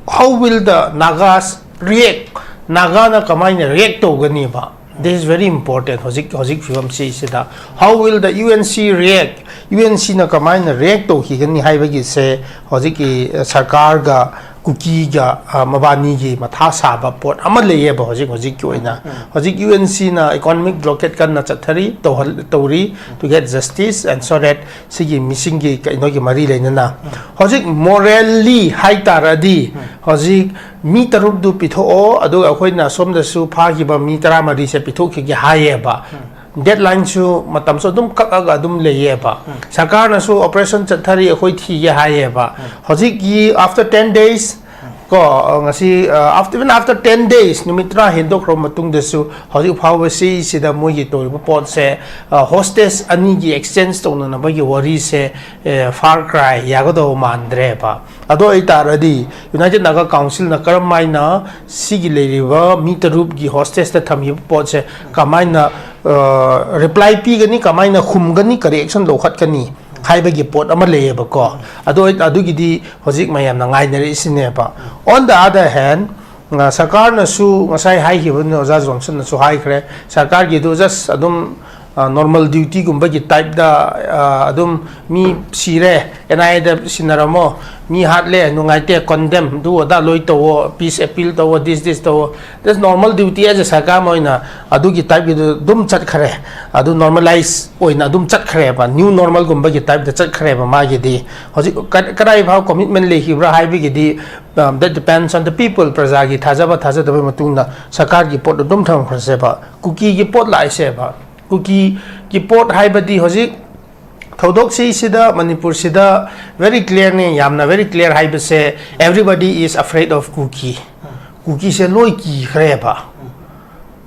how will the Nagas react? ꯅꯥꯒꯥꯅ ꯀꯃꯥꯏꯅ react ꯇꯧꯒꯅꯤꯕ? This is very important ꯍꯧꯖꯤꯛ, ꯍꯧꯖꯤꯛ ꯐꯤꯕꯝꯁꯤꯁꯤꯗ꯫ How will the UNC react? UNCꯅ ꯀꯃꯥꯏꯅ react ꯇꯧꯈꯤꯒꯅꯤ ꯍꯥꯏꯕꯒꯤꯁꯦ ꯍꯧꯖꯤꯛꯀꯤ, ꯑ, ꯁꯔꯀꯥꯔꯒ ꯀꯨꯀꯤꯒ ꯑ, ꯃꯕꯥꯅꯤꯒꯤ ꯃꯊꯥ ꯁꯥꯕ ꯄꯣꯠ ꯑꯃ ꯂꯩꯌꯦꯕ ꯍꯧꯖꯤꯛ ꯍꯧꯖꯤꯛꯀꯤ ꯑꯣꯏꯅ꯫ ꯍꯧꯖꯤꯛ ꯌꯨ ꯑꯦꯟ ꯁꯤꯅ economic blockade ꯀꯟꯅ ꯆꯠꯊꯔꯤ, ꯇꯧꯍꯜ-, ꯇꯧꯔꯤ, to get justice and so that ꯁꯤꯒꯤ ꯃꯤꯁꯤꯡꯒꯤ ꯀꯩꯅꯣꯒꯤ ꯃꯔꯤ ꯂꯩꯅꯅ꯫ ꯍꯧꯖꯤꯛ morally ꯍꯥꯏ ꯇꯥꯔꯗꯤ, ꯍꯧꯖꯤꯛ ꯃꯤ ꯇꯔꯨꯛꯇꯨ ꯄꯤꯊꯣꯛꯑꯣ, ꯑꯗꯨꯒ ꯑꯩꯈꯣꯏꯅ ꯁꯣꯝꯗꯁꯨ ꯐꯥꯈꯤꯕ ꯃꯤ ꯇꯔꯥꯃꯔꯤꯁꯦ ꯄꯤꯊꯣꯛꯈꯤꯒꯦ ꯍꯥꯏꯌꯦꯕ꯫ Deadlineꯁꯨ, ꯃꯇꯝꯁꯨ ꯑꯗꯨꯝ ꯀꯛꯑꯒ ꯑꯗꯨꯝ ꯂꯩꯌꯦꯕ꯫ ꯁꯔꯀꯥꯔꯅꯁꯨ operation ꯆꯠꯊꯔꯤ, ꯑꯩꯈꯣꯏ ꯊꯤꯒꯦ ꯍꯥꯏꯌꯦꯕ꯫ ꯍꯧꯖꯤꯛꯀꯤ after ten days, ꯀꯣ, ꯉꯁꯤ, ꯑ, after, even after ten days, ꯅꯨꯃꯤꯠ ꯇꯔꯥ ꯍꯦꯟꯗꯣꯛꯈ꯭ꯔꯕ ꯃꯇꯨꯡꯗꯁꯨ ꯍꯧꯖꯤꯛ ꯐꯥꯎꯕ ꯁꯤꯁꯤꯗ ꯃꯣꯏꯒꯤ ꯇꯧꯔꯤꯕ ꯄꯣꯠꯁꯦ, ꯑ, hostage ꯑꯅꯤꯒꯤ exchange ꯇꯧꯅꯅꯕꯒꯤ ꯋꯥꯔꯤꯁꯦ, ꯑꯦ, far cry ꯌꯥꯒꯗꯧꯕ ꯃꯥꯟꯗ꯭ꯔꯦꯕ꯫ ꯑꯗꯨ ꯑꯣꯏꯇꯥꯔꯗꯤ United Naga Councilꯅ ꯀꯔꯝ ꯍꯥꯏꯅ ꯁꯤꯒꯤ ꯂꯩꯔꯤꯕ ꯃꯤ ꯇꯔꯨꯛꯀꯤ hostageꯇ ꯊꯝꯈꯤꯕ ꯄꯣꯠꯁꯦ ꯀꯃꯥꯏꯅ, ꯑ, reply ꯄꯤꯒꯅꯤ, ꯀꯃꯥꯏꯅ ꯈꯨꯝꯒꯅꯤ, ꯀꯔꯤ action ꯂꯧꯈꯠꯀꯅꯤ ꯍꯥꯏꯕꯒꯤ ꯄꯣꯠ ꯑꯃ ꯂꯩꯌꯦꯕꯀꯣ꯫ ꯑꯗꯨ ꯑꯣꯏ-, ꯑꯗꯨꯒꯤꯗꯤ ꯍꯧꯖꯤꯛ ꯃꯌꯥꯝꯅ ꯉꯥꯏꯅꯔꯛꯏꯁꯤꯅꯦꯕ꯫ On the other hand, ꯑ, ꯁꯔꯀꯥꯔꯅꯁꯨ ꯉꯁꯥꯏ ꯍꯥꯏꯈꯤꯕꯅꯤ, ꯑꯣꯖꯥ ꯖꯣꯟꯁꯟꯅꯁꯨ ꯍꯥꯏꯈ꯭ꯔꯦ, ꯁꯔꯀꯥꯔꯒꯤꯗꯨ just ꯑꯗꯨꯝ, ꯑ, normal dutyꯒꯨꯝꯕꯒꯤ typeꯇ, ꯑ, ꯑꯗꯨꯝ ꯃꯤ ꯁꯤꯔꯦ, ꯑꯦꯟ ꯑꯥꯏ ꯑꯦꯗ ꯁꯤꯟꯅꯔꯝꯃꯣ, ꯃꯤ ꯍꯥꯠꯂꯦ, ꯅꯨꯡꯉꯥꯏꯇꯦ, condemn, ꯑꯗꯨ ꯑꯗꯥ ꯂꯣꯏ ꯇꯧꯋꯣ, peace appeal ꯇꯧꯋꯣ, this, this ꯇꯧꯋꯣ, just normal duty as a ꯁꯔꯀꯥꯔ ꯑꯃ ꯑꯣꯏꯅ ꯑꯗꯨꯒꯤ typeꯀꯤꯗꯨ ꯑꯗꯨꯝ ꯆꯠꯈ꯭ꯔꯦ꯫ ꯑꯗꯨ normalize ꯑꯣꯏꯅ ꯑꯗꯨꯝ ꯆꯠꯈ꯭ꯔꯦꯕ, new normalꯒꯨꯝꯕꯒꯤ typeꯇ ꯆꯠꯈ꯭ꯔꯦꯕ ꯃꯥꯒꯤꯗꯤ꯫ ꯍꯧꯖꯤꯛ ꯀ-, ꯀꯗꯥꯏ ꯐꯥꯎ commitment ꯂꯩꯈꯤꯕ꯭ꯔꯥ ꯍꯥꯏꯕꯒꯤꯗꯤ, um, that depends on the people, ꯄ꯭ꯔꯖꯥꯒꯤ ꯊꯥꯖꯕ ꯊꯥꯖꯗꯕꯒꯤ ꯃꯇꯨꯡꯗ ꯁꯔꯀꯥꯔꯒꯤ ꯄꯣꯠ ꯑꯗꯨꯝ ꯊꯝꯈ꯭ꯔꯁꯦꯕ꯫ ꯀꯨꯀꯤꯒꯤ ꯄꯣꯠ ꯂꯥꯛꯏꯁꯦꯕ, ꯀꯨꯀꯤꯒꯤ ꯄꯣꯠ ꯍꯥꯏꯕꯗꯤ ꯍꯧꯖꯤꯛ ꯊꯧꯗꯣꯛꯁꯤꯁꯤꯗ ꯃꯅꯤꯄꯨꯔꯁꯤꯗ very clearꯅꯤ, ꯌꯥꯝꯅ very clear ꯍꯥꯏꯕꯁꯦ, everybody is afraid of ꯀꯨꯀꯤ꯫ ꯀꯨꯀꯤꯁꯦ ꯂꯣꯏ ꯀꯤꯈ꯭ꯔꯦꯕ꯫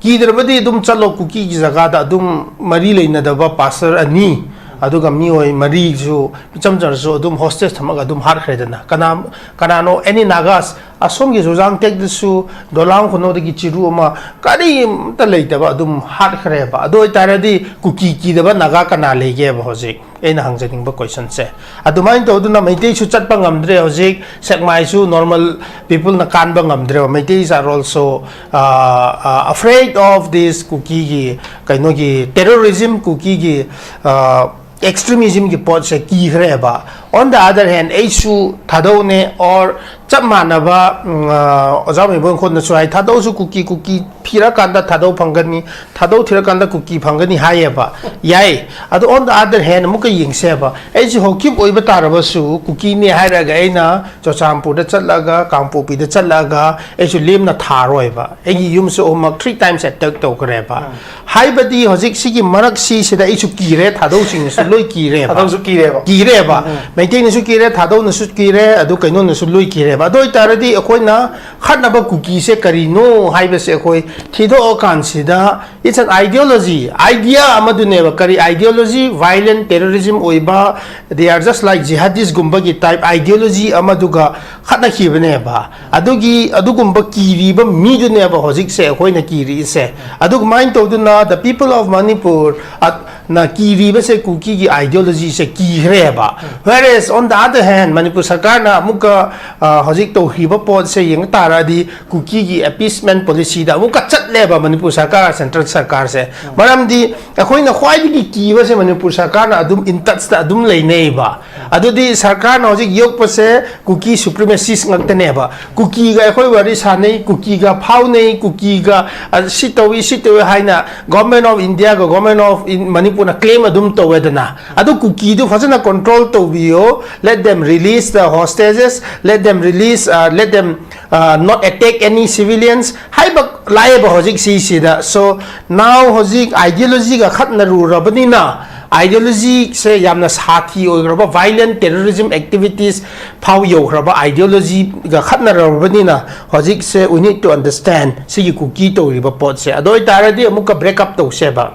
ꯀꯤꯗ꯭ꯔꯕꯗꯤ ꯑꯗꯨꯝ ꯆꯠꯂꯣ, ꯀꯨꯀꯤꯒꯤ ꯖꯒꯥꯗ ꯑꯗꯨꯝ ꯃꯔꯤ ꯂꯩꯅꯗꯕ pastor ꯑꯅꯤ, ꯑꯗꯨꯒ ꯃꯤꯑꯣꯏ ꯃꯔꯤꯁꯨ ꯏꯆꯝ ꯆꯝꯅꯁꯨ ꯑꯗꯨꯝ hostage ꯊꯝꯃꯒ ꯑꯗꯨꯝ ꯍꯥꯠꯈ꯭ꯔꯦꯗꯅ꯫ ꯀꯅꯥ, ꯀꯅꯥꯅꯣ, any Nagas, ꯑꯁꯣꯝꯒꯤ ꯆꯨꯔꯥꯡ ꯇꯦꯛꯇꯁꯨ ꯗꯣꯂꯥꯡ ꯈꯨꯅꯧꯗꯒꯤ ꯆꯤꯔꯨ ꯑꯃ ꯀꯔꯤꯝꯇ ꯂꯩꯇꯕ ꯑꯗꯨꯝ ꯍꯥꯠꯈ꯭ꯔꯦꯕ꯫ ꯑꯗꯨ ꯑꯣꯏꯇꯥꯔꯗꯤ ꯀꯨꯀꯤ ꯀꯤꯗꯕ ꯅꯥꯒꯥ ꯀꯅꯥ ꯂꯩꯒꯦꯕ ꯍꯧꯖꯤꯛ? ꯑꯩꯅ ꯍꯪꯖꯅꯤꯡꯕ questionꯁꯦ꯫ ꯑꯗꯨꯃꯥꯏꯅ ꯇꯧꯗꯨꯅ ꯃꯩꯇꯩꯁꯨ ꯆꯠꯄ ꯉꯝꯗ꯭ꯔꯦ ꯍꯧꯖꯤꯛ, ꯁꯦꯛꯃꯥꯏꯁꯨ normal peopleꯅ ꯀꯥꯟꯕ ꯉꯝꯗ꯭ꯔꯦꯕ꯫ Meitais are also, uh, uh, afraid of this ꯀꯨꯀꯤꯒꯤ, ꯀꯩꯅꯣꯒꯤ, terrorism, ꯀꯨꯀꯤꯒꯤ, uh, extremismꯒꯤ ꯄꯣꯠꯁꯦ ꯀꯤꯈ꯭ꯔꯦꯕ꯫ On the other hand, ꯑꯩꯁꯨ ꯊꯥꯗꯧꯅꯦ, or ꯆꯞ ꯃꯥꯟꯅꯕ, ꯎꯝ, ꯑ, ꯑꯣꯖꯥ ꯃꯩꯕꯣꯟ ꯈꯣꯟꯅꯁꯨ ꯍꯥꯏ, ꯊꯥꯗꯧꯁꯨ ꯀꯨꯀꯤ, ꯀꯨꯀꯤ ꯊꯤꯔꯀꯥꯟꯗ ꯊꯥꯗꯧ ꯐꯪꯒꯅꯤ, ꯊꯥꯗꯧ ꯊꯤꯔꯀꯥꯟꯗ ꯀꯨꯀꯤ ꯐꯪꯒꯅꯤ ꯍꯥꯏꯌꯦꯕ꯫ ꯌꯥꯏ꯫ ꯑꯗꯣ on the other hand ꯑꯃꯨꯛꯀ ꯌꯦꯡꯁꯦꯕ, ꯑꯩꯁꯦ ꯍꯧꯀꯤꯞ ꯑꯣꯏꯕ ꯇꯥꯔꯕꯁꯨ ꯀꯨꯀꯤꯅꯦ ꯍꯥꯏꯔꯒ ꯑꯩꯅ ꯆꯨꯔꯆꯥꯟꯄꯨꯔꯗ ꯆꯠꯂꯒ, ꯀꯥꯡꯄꯣꯛꯄꯤꯗ ꯆꯠꯂꯒ ꯑꯩꯁꯨ ꯂꯦꯝꯅ ꯊꯥꯔꯣꯏꯕ꯫ ꯑꯩꯒꯤ ꯌꯨꯝꯁꯨ ꯑꯍꯨꯝꯃꯛ three times attack ꯇꯧꯈ꯭ꯔꯦꯕ꯫ ꯎꯝ꯫ ꯍꯥꯏꯕꯗꯤ ꯍꯧꯖꯤꯛ ꯁꯤꯒꯤ ꯃꯔꯛꯁꯤꯁꯤꯗ ꯑꯩꯁꯨ ꯀꯤꯔꯦ, ꯊꯥꯗꯧꯁꯤꯡꯅꯁꯨ ꯂꯣꯏ ꯀꯤꯔꯦꯕ꯫ ꯊꯥꯗꯧꯁꯨ ꯀꯤꯔꯦꯕ꯫ ꯀꯤꯔꯦꯕ꯫ ꯎꯝ, ꯎꯝ꯫ ꯃꯩꯇꯩꯅꯁꯨ ꯀꯤꯔꯦ, ꯊꯥꯗꯧꯅꯁꯨ ꯀꯤꯔꯦ, ꯑꯗꯨ ꯀꯩꯅꯣꯅꯁꯨ ꯂꯣꯏ ꯀꯤꯔꯦꯕ꯫ ꯑꯗꯨ ꯑꯣꯏꯇꯥꯔꯗꯤ ꯑꯩꯈꯣꯏꯅ ꯈꯠꯅꯕ ꯀꯨꯀꯤꯁꯦ ꯀꯔꯤꯅꯣ ꯍꯥꯏꯕꯁꯦ ꯑꯩꯈꯣꯏ ꯊꯤꯗꯣꯛꯑꯀꯥꯟꯁꯤꯗ, it's an ideology, idea ꯑꯃꯗꯨꯅꯦꯕ꯫ ꯀꯔꯤ ideology? Violent terrorism ꯑꯣꯏꯕ, they are just like jihadist ꯒꯨꯝꯕꯒꯤ type ideology ꯑꯃꯗꯨꯒ ꯈꯠꯅꯈꯤꯕꯅꯦꯕ꯫ ꯑꯗꯨꯒꯤ, ꯑꯗꯨꯒꯨꯝꯕ ꯀꯤꯔꯤꯕ ꯃꯤꯗꯨꯅꯦꯕ ꯍꯧꯖꯤꯛꯁꯦ ꯑꯩꯈꯣꯏꯅ ꯀꯤꯔꯤꯁꯦ꯫ ꯑꯗꯨꯃꯥꯏꯅ ꯇꯧꯗꯨꯅ the people of Manipur, ꯑ, ꯅ ꯀꯤꯔꯤꯕꯁꯦ ꯀꯨꯀꯤꯒꯤ ideology say ꯀꯤꯈ꯭ꯔꯦꯕ꯫ Whereas on the other hand, Manipur ꯁꯔꯀꯥꯔꯅ ꯑꯃꯨꯛꯀ, ꯑ, ꯍꯧꯖꯤꯛ ꯇꯧꯈꯤꯕ ꯄꯣꯠꯁꯦ ꯌꯦꯡꯕ ꯇꯥꯔꯗꯤ ꯀꯨꯀꯤꯒꯤ appeasement policy ꯗ ꯑꯃꯨꯛꯀ ꯆꯠꯂꯦꯕ ꯃꯅꯤꯄꯨꯔ ꯁꯔꯀꯥꯔ, central ꯁꯔꯀꯥꯔꯁꯦ꯫ ꯃꯔꯝꯗꯤ ꯑꯩꯈꯣꯏꯅ ꯈ꯭ꯋꯥꯏꯗꯒꯤ ꯀꯤꯕꯁꯦ ꯃꯅꯤꯄꯨꯔ ꯁꯔꯀꯥꯔꯅ ꯑꯗꯨꯝ in touch ꯇ ꯑꯗꯨꯝ ꯂꯩꯅꯩꯕ꯫ ꯑꯗꯨꯗꯤ ꯁꯔꯀꯥꯔꯅ ꯍꯧꯖꯤꯛ ꯌꯣꯛꯄꯁꯦ ꯀꯨꯀꯤ supremacist ꯉꯥꯛꯇꯅꯦꯕ꯫ ꯀꯨꯀꯤꯒ ꯑꯩꯈꯣꯏ ꯋꯥꯔꯤ ꯁꯥꯟꯅꯩ, ꯀꯨꯀꯤꯒ ꯐꯥꯎꯅꯩ, ꯀꯨꯀꯤꯒ, ꯑ, ꯁꯤ ꯇꯧꯏ, ꯁꯤ ꯇꯧꯏ ꯍꯥꯏꯅ Government of India ꯒ Government of ꯃꯅꯤꯄꯨꯔꯅ claim ꯑꯗꯨꯝ ꯇꯧꯋꯦꯗꯅ꯫ ꯑꯗꯨ ꯀꯨꯀꯤꯗꯨ ꯐꯖꯅ control ꯇꯧꯕꯤꯌꯣ, let them release the hostages, let them release, uh, let them, uh, not attack any civilians ꯍꯥꯏꯕ ꯂꯥꯛꯑꯦꯕ ꯍꯧꯖꯤꯛ ꯁꯤꯁꯤꯗ꯫ So now ꯍꯧꯖꯤꯛ ideology ꯒ ꯈꯠꯅꯔꯨꯔꯕꯅꯤꯅ, ideology ꯁꯦ ꯌꯥꯝꯅ ꯁꯥꯊꯤ ꯑꯣꯏꯈ꯭ꯔꯕ, violent terrorism activities ꯐꯥꯎ ꯌꯧꯈ꯭ꯔꯕ ideology ꯒ ꯈꯠꯅꯔꯕꯅꯤꯅ, ꯍꯧꯖꯤꯛꯁꯦ we need to understand ꯁꯤꯒꯤ ꯀꯨꯀꯤ ꯇꯧꯔꯤꯕ ꯄꯣꯠꯁꯦ꯫ ꯑꯗꯨ ꯑꯣꯏꯇꯥꯔꯗꯤ ꯑꯃꯨꯛꯀ break up ꯇꯧꯁꯦꯕ꯫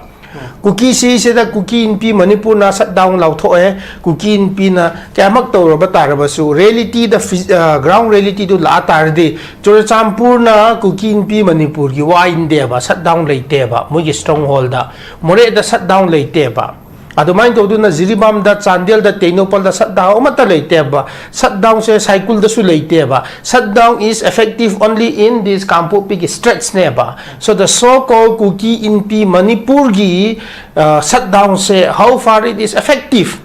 ꯀꯨꯀꯤ ꯁꯤꯁꯤꯗ ꯀꯨꯀꯤ ꯏꯟꯄꯤ ꯃꯅꯤꯄꯨꯔꯅ shutdown ꯂꯥꯎꯊꯣꯛꯑꯦ, ꯀꯨꯀꯤ ꯏꯟꯄꯤꯅ ꯀꯌꯥꯃꯛ ꯇꯧꯔꯕ ꯇꯥꯔꯕꯁꯨ, reality ꯗ ꯐꯤ-, ꯑ, ground reality ꯗꯨ ꯂꯥꯛꯑ ꯇꯥꯔꯗꯤ, ꯆꯨꯔꯆꯥꯟꯄꯨꯔꯅ ꯀꯨꯀꯤ ꯏꯟꯄꯤ ꯃꯅꯤꯄꯨꯔꯒꯤ ꯋꯥ ꯏꯟꯗꯦꯕ, shutdown ꯂꯩꯇꯦꯕ, ꯃꯣꯏꯒꯤ stronghold ꯗ꯫ ꯃꯣꯔꯦꯗ shutdown ꯂꯩꯇꯦꯕ꯫ ꯑꯗꯨꯃꯥꯏꯅ ꯇꯧꯗꯨꯅ ꯖꯤꯔꯤꯕꯥꯝꯗ, ꯆꯥꯟꯗꯦꯜꯗ, ꯇꯦꯡꯅꯧꯄꯜꯗ shutdown ꯑꯃꯠꯇ ꯂꯩꯇꯦꯕ꯫ Shutdown ꯁꯦ ꯁꯥꯏꯀꯨꯜꯗꯁꯨ ꯂꯩꯇꯦꯕ꯫ Shutdown is effective only in this ꯀꯥꯡꯄꯣꯛꯄꯤꯒꯤ stretch ꯅꯦꯕ꯫ So the so called ꯀꯨꯀꯤ ꯏꯟꯄꯤ ꯃꯅꯤꯄꯨꯔꯒꯤ, ꯑ, shutdown say how far it is effective?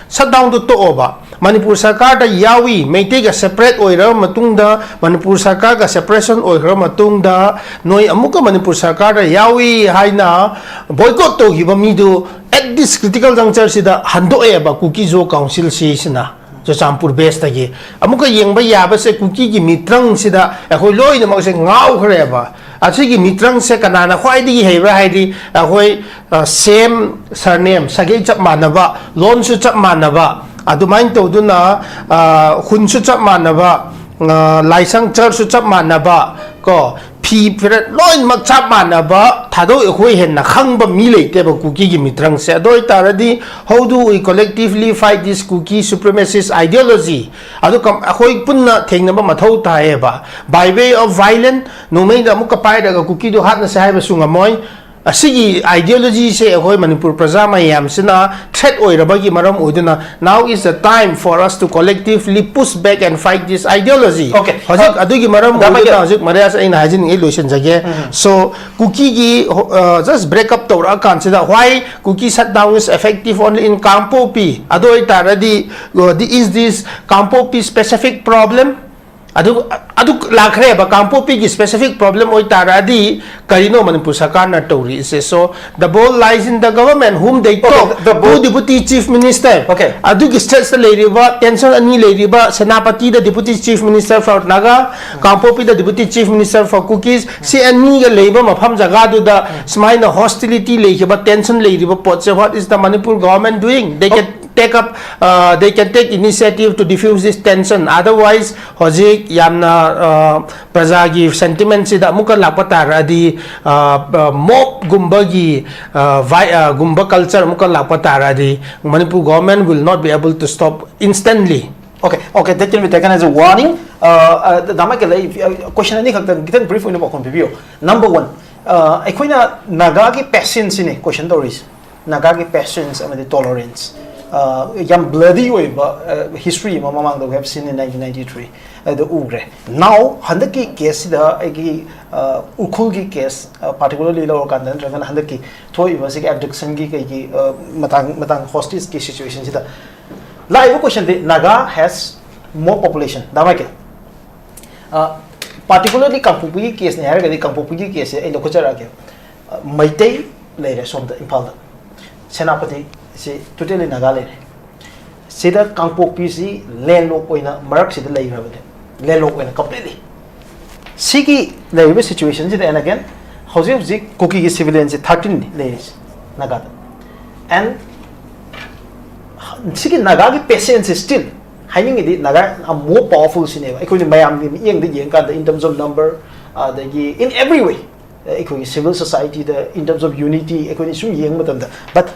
ꯁꯠ ꯗꯥꯎꯟꯗꯨ ꯇꯣꯛꯑꯣꯕ꯫ ꯃꯅꯤꯄꯨꯔ ꯁꯔꯀꯥꯔꯗ ꯌꯥꯎꯏ, ꯃꯩꯇꯩꯒ ꯁꯦꯄꯔꯦꯠ ꯑꯣꯏꯔꯕ ꯃꯇꯨꯡꯗ, ꯃꯅꯤꯄꯨꯔ ꯁꯔꯀꯥꯔꯒ ꯁꯦꯄꯔꯦꯁꯟ ꯑꯣꯏꯈ꯭ꯔꯕ ꯃꯇꯨꯡꯗ, ꯅꯣꯏ ꯑꯃꯨꯛꯀ ꯃꯅꯤꯄꯨꯔ ꯁꯔꯀꯥꯔꯗ ꯌꯥꯎꯏ ꯍꯥꯏꯅ ꯕꯣꯏꯀꯣꯠ ꯇꯧꯈꯤꯕ ꯃꯤꯗꯨ at this critical juncture ꯁꯤꯗ ꯍꯟꯗꯣꯛꯑꯦꯕ ꯀꯨꯀꯤ ꯖꯣ ꯀꯥꯎꯟꯁꯤꯜ ꯁꯤꯁꯤꯅ꯫ ꯆꯨꯔꯆꯥꯟꯄꯨꯔ ꯕꯦꯁꯇꯒꯤ ꯑꯃꯨꯛꯀ ꯌꯦꯡꯕ ꯌꯥꯕꯁꯦ ꯀꯨꯀꯤꯒꯤ ꯃꯤꯇ꯭ꯔꯪꯁꯤꯗ ꯑꯩꯈꯣꯏ ꯂꯣꯏꯅꯃꯛꯁꯦ ꯉꯥꯎꯈ꯭ꯔꯦꯕ꯫ ꯑꯁꯤꯒꯤ ꯃꯤꯇ꯭ꯔꯪꯁꯦ ꯀꯅꯥꯅ ꯈ꯭ꯋꯥꯏꯗꯒꯤ ꯍꯩꯕ꯭ꯔꯥ ꯍꯥꯏꯗꯤ ꯑꯩꯈꯣꯏ, ꯑ, ꯁꯦꯝ, ꯁꯔꯅꯦꯝ, ꯁꯥꯒꯩ ꯆꯞ ꯃꯥꯟꯅꯕ, ꯂꯣꯟꯁꯨ ꯆꯞ ꯃꯥꯟꯅꯕ, ꯑꯗꯨꯃꯥꯏꯅ ꯇꯧꯗꯨꯅ, ꯑ, ꯈꯨꯟꯁꯨ ꯆꯞ ꯃꯥꯟꯅꯕ, ꯑ, ꯂꯥꯏꯁꯪ ꯆꯔꯆꯁꯨ ꯆꯞ ꯃꯥꯟꯅꯕ, ꯀꯣ, ꯐꯤ ꯐꯤꯔꯦꯠ ꯂꯣꯏꯅꯃꯛ ꯆꯞ ꯃꯥꯟꯅꯕ ꯊꯥꯗꯣꯛ ꯑꯩꯈꯣꯏ ꯍꯦꯟꯅ ꯈꯪꯕ ꯃꯤ ꯂꯩꯇꯦꯕ ꯀꯨꯀꯤꯒꯤ ꯃꯤꯇ꯭ꯔꯪꯁꯦ꯫ ꯑꯗꯨ ꯑꯣꯏꯇꯥꯔꯗꯤ, how do we collectively fight this Kuki supremacist ideology? ꯑꯗꯨ ꯀꯝ-, ꯑꯩꯈꯣꯏ ꯄꯨꯟꯅ ꯊꯦꯡꯅꯕ ꯃꯊꯧ ꯇꯥꯏꯌꯦꯕ꯫ By way of violence, ꯅꯣꯡꯃꯩꯗ ꯑꯃꯨꯛꯀ ꯄꯥꯏꯔꯒ ꯀꯨꯀꯤꯗꯨ ꯍꯥꯠꯅꯁꯦ ꯍꯥꯏꯕꯁꯨ ꯉꯝꯃꯣꯏ꯫ ꯑꯁꯤꯒꯤ ideology ꯁꯦ ꯑꯩꯈꯣꯏ ꯃꯅꯤꯄꯨꯔ ꯄ꯭ꯔꯖꯥ ꯃꯌꯥꯝꯁꯤꯅ threat ꯑꯣꯏꯔꯕꯒꯤ ꯃꯔꯝ ꯑꯣꯏꯗꯨꯅ, now is the time for us to collectively push back and fight this ideology. Okay. ꯍꯧꯖꯤꯛ ꯑꯗꯨꯒꯤ ꯃꯔꯝ ꯗꯥ ꯑꯣꯏꯗꯨꯅ ꯃꯥꯏꯀꯦꯜ꯫ ꯍꯧꯖꯤꯛ ꯃꯔꯤꯌꯥꯁ ꯑꯩꯅ ꯍꯥꯏꯖꯅꯤꯡꯉꯤ ꯂꯣꯏꯁꯤꯟꯖꯒꯦ꯫ So, ꯀꯨꯀꯤꯒꯤ, uh, just break up ꯇꯧꯔꯛꯑꯀꯥꯟꯁꯤꯗ, why Kuki shutdown is effective only in ꯀꯥꯡꯄꯣꯛꯄꯤ? ꯑꯗꯨ ꯑꯣꯏꯇꯥꯔꯗꯤ, uh, the, is this Kangpokpi specific problem? ꯑꯗꯨ, ꯑꯗꯨ ꯂꯥꯛꯈ꯭ꯔꯦꯕ, ꯀꯥꯡꯄꯣꯛꯄꯤꯒꯤ specific problem ꯑꯣꯏꯇꯥꯔꯗꯤ ꯀꯔꯤꯅꯣ ꯃꯅꯤꯄꯨꯔ ꯁꯔꯀꯥꯔꯅ ꯇꯧꯔꯤꯁꯦ? So, the ball lies in the government, whom they Okay, talk the ball to deputy chief minister. Okay. ꯑꯗꯨꯒꯤ states ꯇ ꯂꯩꯔꯤꯕ tension ꯑꯅꯤ ꯂꯩꯔꯤꯕ, ꯁꯦꯅꯥꯄꯇꯤꯗ deputy chief minister for Naga, ꯀꯥꯡꯄꯣꯛꯄꯤꯗ deputy chief minister for Kukis, ꯁꯤ ꯑꯅꯤꯒ ꯂꯩꯕ ꯃꯐꯝ ꯖꯒꯥꯗꯨꯗ ꯁꯨꯃꯥꯏꯅ hostility ꯂꯩꯈꯤꯕ, tension ꯂꯩꯔꯤꯕ ꯄꯣꯠꯁꯦ, what is the Manipur government doing? They can take up, uh, they can take initiative to diffuse this tension. Otherwise, ꯍꯧꯖꯤꯛ ꯌꯥꯝꯅ, uh, ꯄ꯭ꯔꯖꯥꯒꯤ sentiment ꯁꯤꯗ ꯑꯃꯨꯛꯀ ꯂꯥꯛꯄ ꯇꯥꯔꯗꯤ, uh, uh, mob ꯒꯨꯝꯕꯒꯤ, uh, vi-, uh, ꯒꯨꯝꯕ culture ꯑꯃꯨꯛꯀ ꯂꯥꯛꯄ ꯇꯥꯔꯗꯤ, Manipur government will not be able to stop instantly. Okay, okay, that can be taken as a warning. Uh, uh, the Michael, ꯑꯩ, ꯑ, question ꯑꯅꯤꯈꯛꯇꯪ ꯈꯤꯇꯪ brief ꯑꯣꯏꯅ ꯄꯥꯎꯈꯨꯝ ꯄꯤꯕꯤꯌꯨ꯫ Number one, uh, ꯑꯩꯈꯣꯏꯅ ꯅꯥꯒꯥꯒꯤ patience ꯁꯤꯅꯦ question ꯇꯧꯔꯤꯁꯦ꯫ ꯅꯥꯒꯥꯒꯤ patience ꯑꯃꯗꯤ tolerance, uh, ꯌꯥꯝ bloody ꯑꯣꯏꯕ, uh, history ꯑꯃ ꯃꯃꯥꯡꯗ we have seen in nineteen ninety-three ꯑꯗꯨ ꯎꯈ꯭ꯔꯦ꯫ Now, ꯍꯟꯗꯛꯀꯤ case ꯁꯤꯗ ꯑꯩꯒꯤ, uh, ꯎꯈ꯭ꯔꯨꯜꯒꯤ case, uh, particularly ꯂꯧꯔꯀꯥꯟꯗ, ꯅꯠꯇ꯭ꯔꯒꯅ ꯍꯟꯗꯛꯀꯤ ꯊꯣꯛꯏꯕ ꯁꯤꯒꯤ abduction ꯒꯤ ꯀꯩꯒꯤ, uh, ꯃꯇꯥꯡ, ꯃꯇꯥꯡ hostage ꯀꯤ situation ꯁꯤꯗ ꯂꯥꯛꯏꯕ question D, Naga has more population, the Michael. ꯑ, particularly ꯀꯥꯡꯄꯣꯛꯄꯤꯒꯤ case ꯅꯦ ꯍꯥꯏꯔꯒꯗꯤ, ꯀꯥꯡꯄꯣꯛꯄꯤꯒꯤ case ꯁꯦ ꯑꯩ ꯂꯧꯈꯠꯆꯔꯛꯑꯒꯦ꯫ ꯑ, ꯃꯩꯇꯩ ꯂꯩꯔꯦ ꯁꯣꯝꯗ ꯏꯝꯐꯥꯜꯗ, ꯁꯦꯅꯥꯄꯇꯤ ꯁꯤ totally Naga ꯂꯩꯔꯦ꯫ ꯁꯤꯗ ꯀꯥꯡꯄꯣꯛꯄꯤꯁꯤ landlock ꯑꯣꯏꯅ ꯃꯔꯛꯁꯤꯗ ꯂꯩꯈ꯭ꯔꯕꯅꯦ, landlock ꯑꯣꯏꯅ completely꯫ ꯁꯤꯒꯤ ꯂꯩꯔꯤꯕ situation ꯁꯤꯗ, and again, ꯍꯧꯖꯤꯛ ꯍꯧꯖꯤꯛ ꯀꯨꯀꯤꯒꯤ civilian ꯁꯤ thirteen ꯅꯤ ꯂꯩꯔꯤꯁꯤ Naga ꯗ꯫ And ꯁꯤꯒꯤ Naga ꯒꯤ patience ꯁꯤ still, ꯍꯥꯏꯅꯤꯡꯉꯤꯗꯤ, Naga are more powerful ꯁꯤꯅꯦꯕ꯫ ꯑꯩꯈꯣꯏꯅ ꯃꯌꯥꯝꯒꯤ ꯃꯤꯠꯌꯦꯡꯗ ꯌꯦꯡꯀꯥꯟꯗ, in terms of number, ꯑꯗꯒꯤ in every way, ꯑꯩꯈꯣꯏꯒꯤ civil society the, in terms of unity, ꯑꯩꯈꯣꯏꯅ ꯁꯨꯝ ꯌꯦꯡꯕ ꯃꯇꯝꯗ, but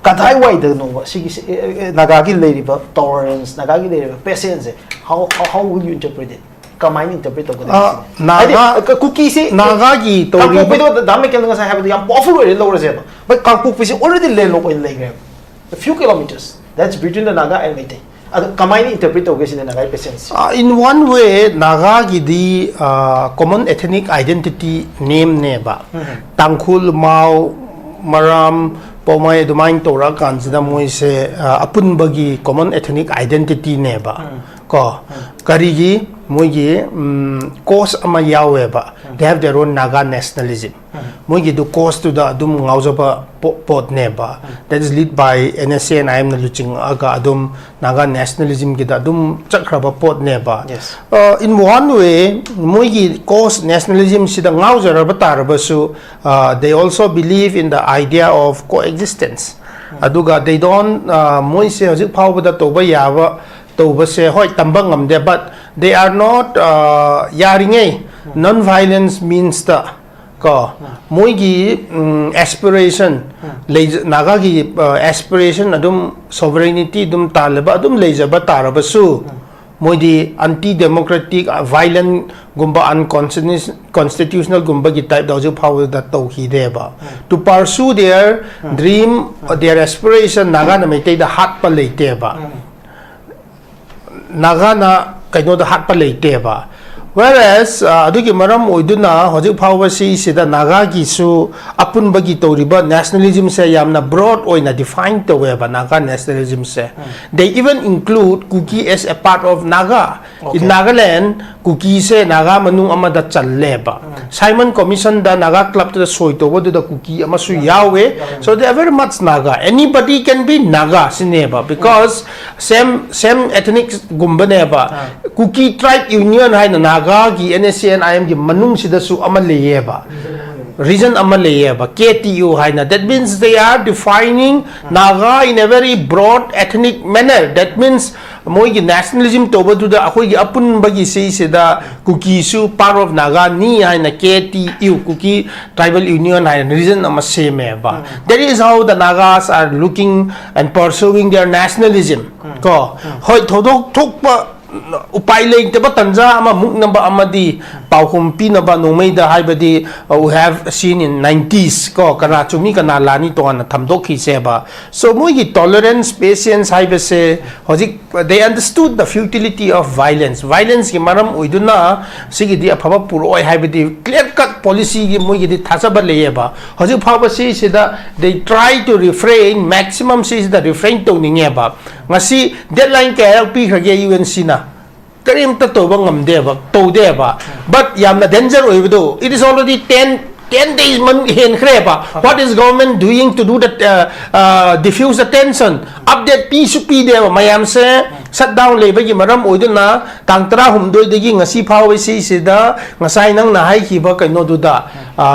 ꯀꯗꯥꯏꯋꯥꯏꯗꯅꯣꯕ ꯁꯤꯒꯤ ꯁꯤ-, ꯑꯦ, ꯑꯦ, Naga ꯒꯤ ꯂꯩꯔꯤꯕ tolerance, Naga ꯒꯤ ꯂꯩꯔꯤꯕ patience say, how, how, how will you interpret it? ꯀꯃꯥꯏꯅ interpret ꯇꯧꯒꯗꯒꯦ ꯑ, ꯁꯤꯅꯤ? ꯍꯥꯏꯗꯤ, Naga, ꯀ-, ꯀꯨꯀꯤꯁꯤ, Naga ꯒꯤ ꯇꯧꯔꯤꯕ ꯀꯥꯡꯄꯣꯛꯄꯤꯗꯣ ꯗꯥ ꯃꯥꯏꯀꯦꯜꯅ ꯉꯁꯥꯏ ꯍꯥꯏꯕꯗꯣ ꯌꯥꯝ powerful ꯑꯣꯏꯔꯦ ꯂꯧꯔꯁꯦꯕ, but ꯀꯥꯡꯄꯣꯛꯄꯤꯁꯤ already landlock ꯑꯣꯏꯅ ꯂꯩꯈ꯭ꯔꯦꯕ, a few kilometers that's between the Naga and Meitei. ꯑꯗꯣ ꯀꯃꯥꯏꯅ interpret ꯇꯧꯒꯦ ꯁꯤꯅꯤ Naga ꯒꯤ patience? ꯑ, in one way, Naga ꯒꯤꯗꯤ, ꯑ, common ethnic identity name ꯅꯦꯕ꯫ ꯎꯝ꯫ ꯇꯥꯡꯈꯨꯜ, ꯃꯥꯎ, ꯃꯔꯥꯝ, ꯄꯥꯎꯃꯥꯏ ꯑꯗꯨꯃꯥꯏꯅ ꯇꯧꯔꯛꯑꯀꯥꯟꯁꯤꯗ ꯃꯣꯏꯁꯦ, ꯑ, ꯑꯄꯨꯟꯕꯒꯤ common ethnic identity ꯅꯦꯕ꯫ ꯎꯝ꯫ ꯀꯣ, ꯎꯝ꯫ ꯀꯔꯤꯒꯤ? ꯃꯣꯏꯒꯤ, ꯎꯝ, cause ꯑꯃ ꯌꯥꯎꯋꯦꯕ꯫ ꯎꯝ꯫ They have their own Naga nationalism꯫ Um. ꯃꯣꯏꯒꯤꯗꯨ cause ꯇꯨꯗ ꯑꯗꯨꯝ ꯉꯥꯎꯖꯕ ꯄꯣ-, ꯄꯣꯠꯅꯦꯕ꯫ ꯎꯝ꯫ That is led by N S C N I M ꯅ ꯂꯨꯆꯤꯡꯉꯛꯑꯒ ꯑꯗꯨꯝ Naga nationalism ꯒꯤꯗ ꯑꯗꯨꯝ ꯆꯠꯈ꯭ꯔꯕ ꯄꯣꯠꯅꯦꯕ꯫ Yes. ꯑ, in one way, ꯃꯣꯏꯒꯤ cause nationalism ꯁꯤꯗ ꯉꯥꯎꯖꯔꯕ ꯇꯥꯔꯕꯁꯨ, ꯑ, they also believe in the idea of coexistence꯫ ꯎꯝ꯫ ꯑꯗꯨꯒ they don't, ꯑ, ꯃꯣꯏꯁꯦ ꯍꯧꯖꯤꯛ ꯐꯥꯎꯕꯗ ꯇꯧꯕ ꯌꯥꯕ ꯇꯧꯕꯁꯦ, ꯍꯣꯏ, ꯇꯝꯕ ꯉꯝꯗꯦ, but they are not, ꯑ, ꯌꯥꯔꯤꯉꯩ ꯎꯝ꯫ Non violence means ꯇ ꯀꯣ, ꯎꯝ꯫ ꯃꯣꯏꯒꯤ, ꯎꯝ, aspiration, ꯎꯝ꯫ ꯂꯩꯖ-, Naga ꯒꯤ, ꯑ, aspiration ꯑꯗꯨꯝ sovereignty ꯑꯗꯨꯝ ꯇꯥꯜꯂꯕ, ꯑꯗꯨꯝ ꯂꯩꯖꯕ ꯇꯥꯔꯕꯁꯨ, ꯎꯝ꯫ ꯃꯣꯏꯗꯤ anti democratic, ꯑ, violent ꯒꯨꯝꯕ, unconstitution-, constitutional ꯒꯨꯝꯕꯒꯤ type ꯇ ꯍꯧꯖꯤꯛ ꯐꯥꯎꯕꯗ ꯇꯧꯈꯤꯗꯦꯕ꯫ ꯎꯝ꯫ To pursue their um. Dream, um. Their aspiration, Naga ꯅ ꯃꯩꯇꯩꯗ ꯍꯥꯠꯄ ꯂꯩꯇꯦꯕ꯫ ꯎꯝ꯫ Naga ꯅ ꯀꯩꯅꯣꯗ ꯍꯥꯠꯄ ꯂꯩꯇꯦꯕ꯫ Whereas ꯑꯗꯨꯒꯤ ꯃꯔꯝ ꯑꯣꯏꯗꯨꯅ ꯍꯧꯖꯤꯛ ꯐꯥꯎꯕ ꯁꯤꯁꯤꯗ ꯅꯥꯒꯥꯒꯤꯁꯨ ꯑꯄꯨꯟꯕꯒꯤ ꯇꯧꯔꯤꯕ nationalism ꯁꯦ ꯌꯥꯝꯅ broad ꯑꯣꯏꯅ define ꯇꯧꯋꯦꯕ Naga nationalism say. They even include Kuki as a part of Naga. In Nagaland, ꯀꯨꯀꯤꯁꯦ Naga ꯃꯅꯨꯡ ꯑꯃꯗ ꯆꯜꯂꯦꯕ꯫ Simon Commission ꯗ ꯅꯥꯒꯥ club ꯇꯨꯗ ꯁꯣꯏ ꯇꯧꯕꯗꯨꯗ ꯀꯨꯀꯤ ꯑꯃꯁꯨ ꯌꯥꯎꯋꯦ꯫ So they are very much Naga. Anybody can be Naga ꯁꯤꯅꯦꯕ, because same same ethnic ꯒꯨꯝꯕꯅꯦꯕ꯫ Kuki tribe union ꯍꯥꯏꯅ ꯅꯥꯒꯥꯒꯤ N S C N I M ꯒꯤ ꯃꯅꯨꯡꯁꯤꯗꯁꯨ ꯑꯃ ꯂꯩꯌꯦꯕ, region ꯑꯃ ꯂꯩꯌꯦꯕ, K T U ꯍꯥꯏꯅ꯫ That means they are defining Naga in a very broad ethnic manner. That means ꯃꯣꯏꯒꯤ nationalism ꯇꯧꯕꯗꯨꯗ ꯑꯩꯈꯣꯏꯒꯤ ꯑꯄꯨꯟꯕꯒꯤ ꯁꯤꯁꯤꯗ ꯀꯨꯀꯤꯁꯨ part of Naga ꯅꯤ ꯍꯥꯏꯅ K T U, Kuki Tribal Union ꯍꯥꯏꯅ region ꯑꯃ ꯁꯦꯝꯃꯦꯕ꯫ That is how the Nagas are looking and pursuing their nationalism. ꯀꯣ, ꯍꯣꯏ, ꯊꯧꯗꯣꯛ ꯊꯣꯛꯄ, ꯎꯄꯥꯏ ꯂꯩꯇꯕ ꯇꯟꯖꯥ ꯑꯃ ꯃꯨꯛꯅꯕ ꯑꯃꯗꯤ ꯄꯥꯎꯈꯨꯝ ꯄꯤꯅꯕ ꯅꯣꯡꯃꯩꯗ ꯍꯥꯏꯕꯗꯤ, uh, we have seen in nineties ꯀꯣ, ꯀꯅꯥ ꯆꯨꯝꯃꯤ ꯀꯅꯥ ꯂꯥꯟꯅꯤ ꯇꯣꯉꯥꯟꯅ ꯊꯝꯗꯣꯛꯈꯤꯁꯦꯕ꯫ So ꯃꯣꯏꯒꯤ tolerance, patience ꯍꯥꯏꯕꯁꯦ ꯍꯧꯖꯤꯛ they understood the futility of violence. Violence ꯀꯤ ꯃꯔꯝ ꯑꯣꯏꯗꯨꯅ ꯁꯤꯒꯤꯗꯤ ꯑꯐꯕ ꯄꯨꯔꯛꯑꯣꯏ ꯍꯥꯏꯕꯗꯤ clear cut policy ꯒꯤ ꯃꯣꯏꯒꯤꯗꯤ ꯊꯥꯖꯕ ꯂꯩꯌꯦꯕ꯫ ꯍꯧꯖꯤꯛ ꯐꯥꯎꯕ ꯁꯤꯁꯤꯗ they try to refrain, maximum ꯁꯤꯁꯤꯗ refrain ꯇꯧꯅꯤꯡꯉꯦꯕ꯫ ꯉꯁꯤ deadline ꯀꯌꯥꯔꯛ ꯄꯤꯈ꯭ꯔꯒꯦ U N C ꯅ? ꯀꯔꯤꯝꯇ ꯇꯧꯕ ꯉꯝꯗꯦꯕ, ꯇꯧꯗꯦꯕ꯫ But ꯌꯥꯝꯅ danger ꯑꯣꯏꯕꯗꯣ, it is already ten, ten days ꯃꯅꯨꯡ ꯍꯦꯟꯈ꯭ꯔꯦꯕ꯫ What is government doing to do the, uh, uh, diffuse the tension? Update ꯄꯤꯁꯨ ꯄꯤꯗꯦꯕ꯫ ꯃꯌꯥꯝꯁꯦ shutdown ꯂꯩꯕꯒꯤ ꯃꯔꯝ ꯑꯣꯏꯗꯨꯅ ꯇꯥꯡ ꯇꯔꯥꯍꯨꯝꯗꯣꯏꯗꯒꯤ ꯉꯁꯤ ꯐꯥꯎꯕ ꯁꯤꯁꯤꯗ ꯉꯁꯥꯏ ꯅꯪꯅ ꯍꯥꯏꯈꯤꯕ ꯀꯩꯅꯣꯗꯨꯗ, ꯑ,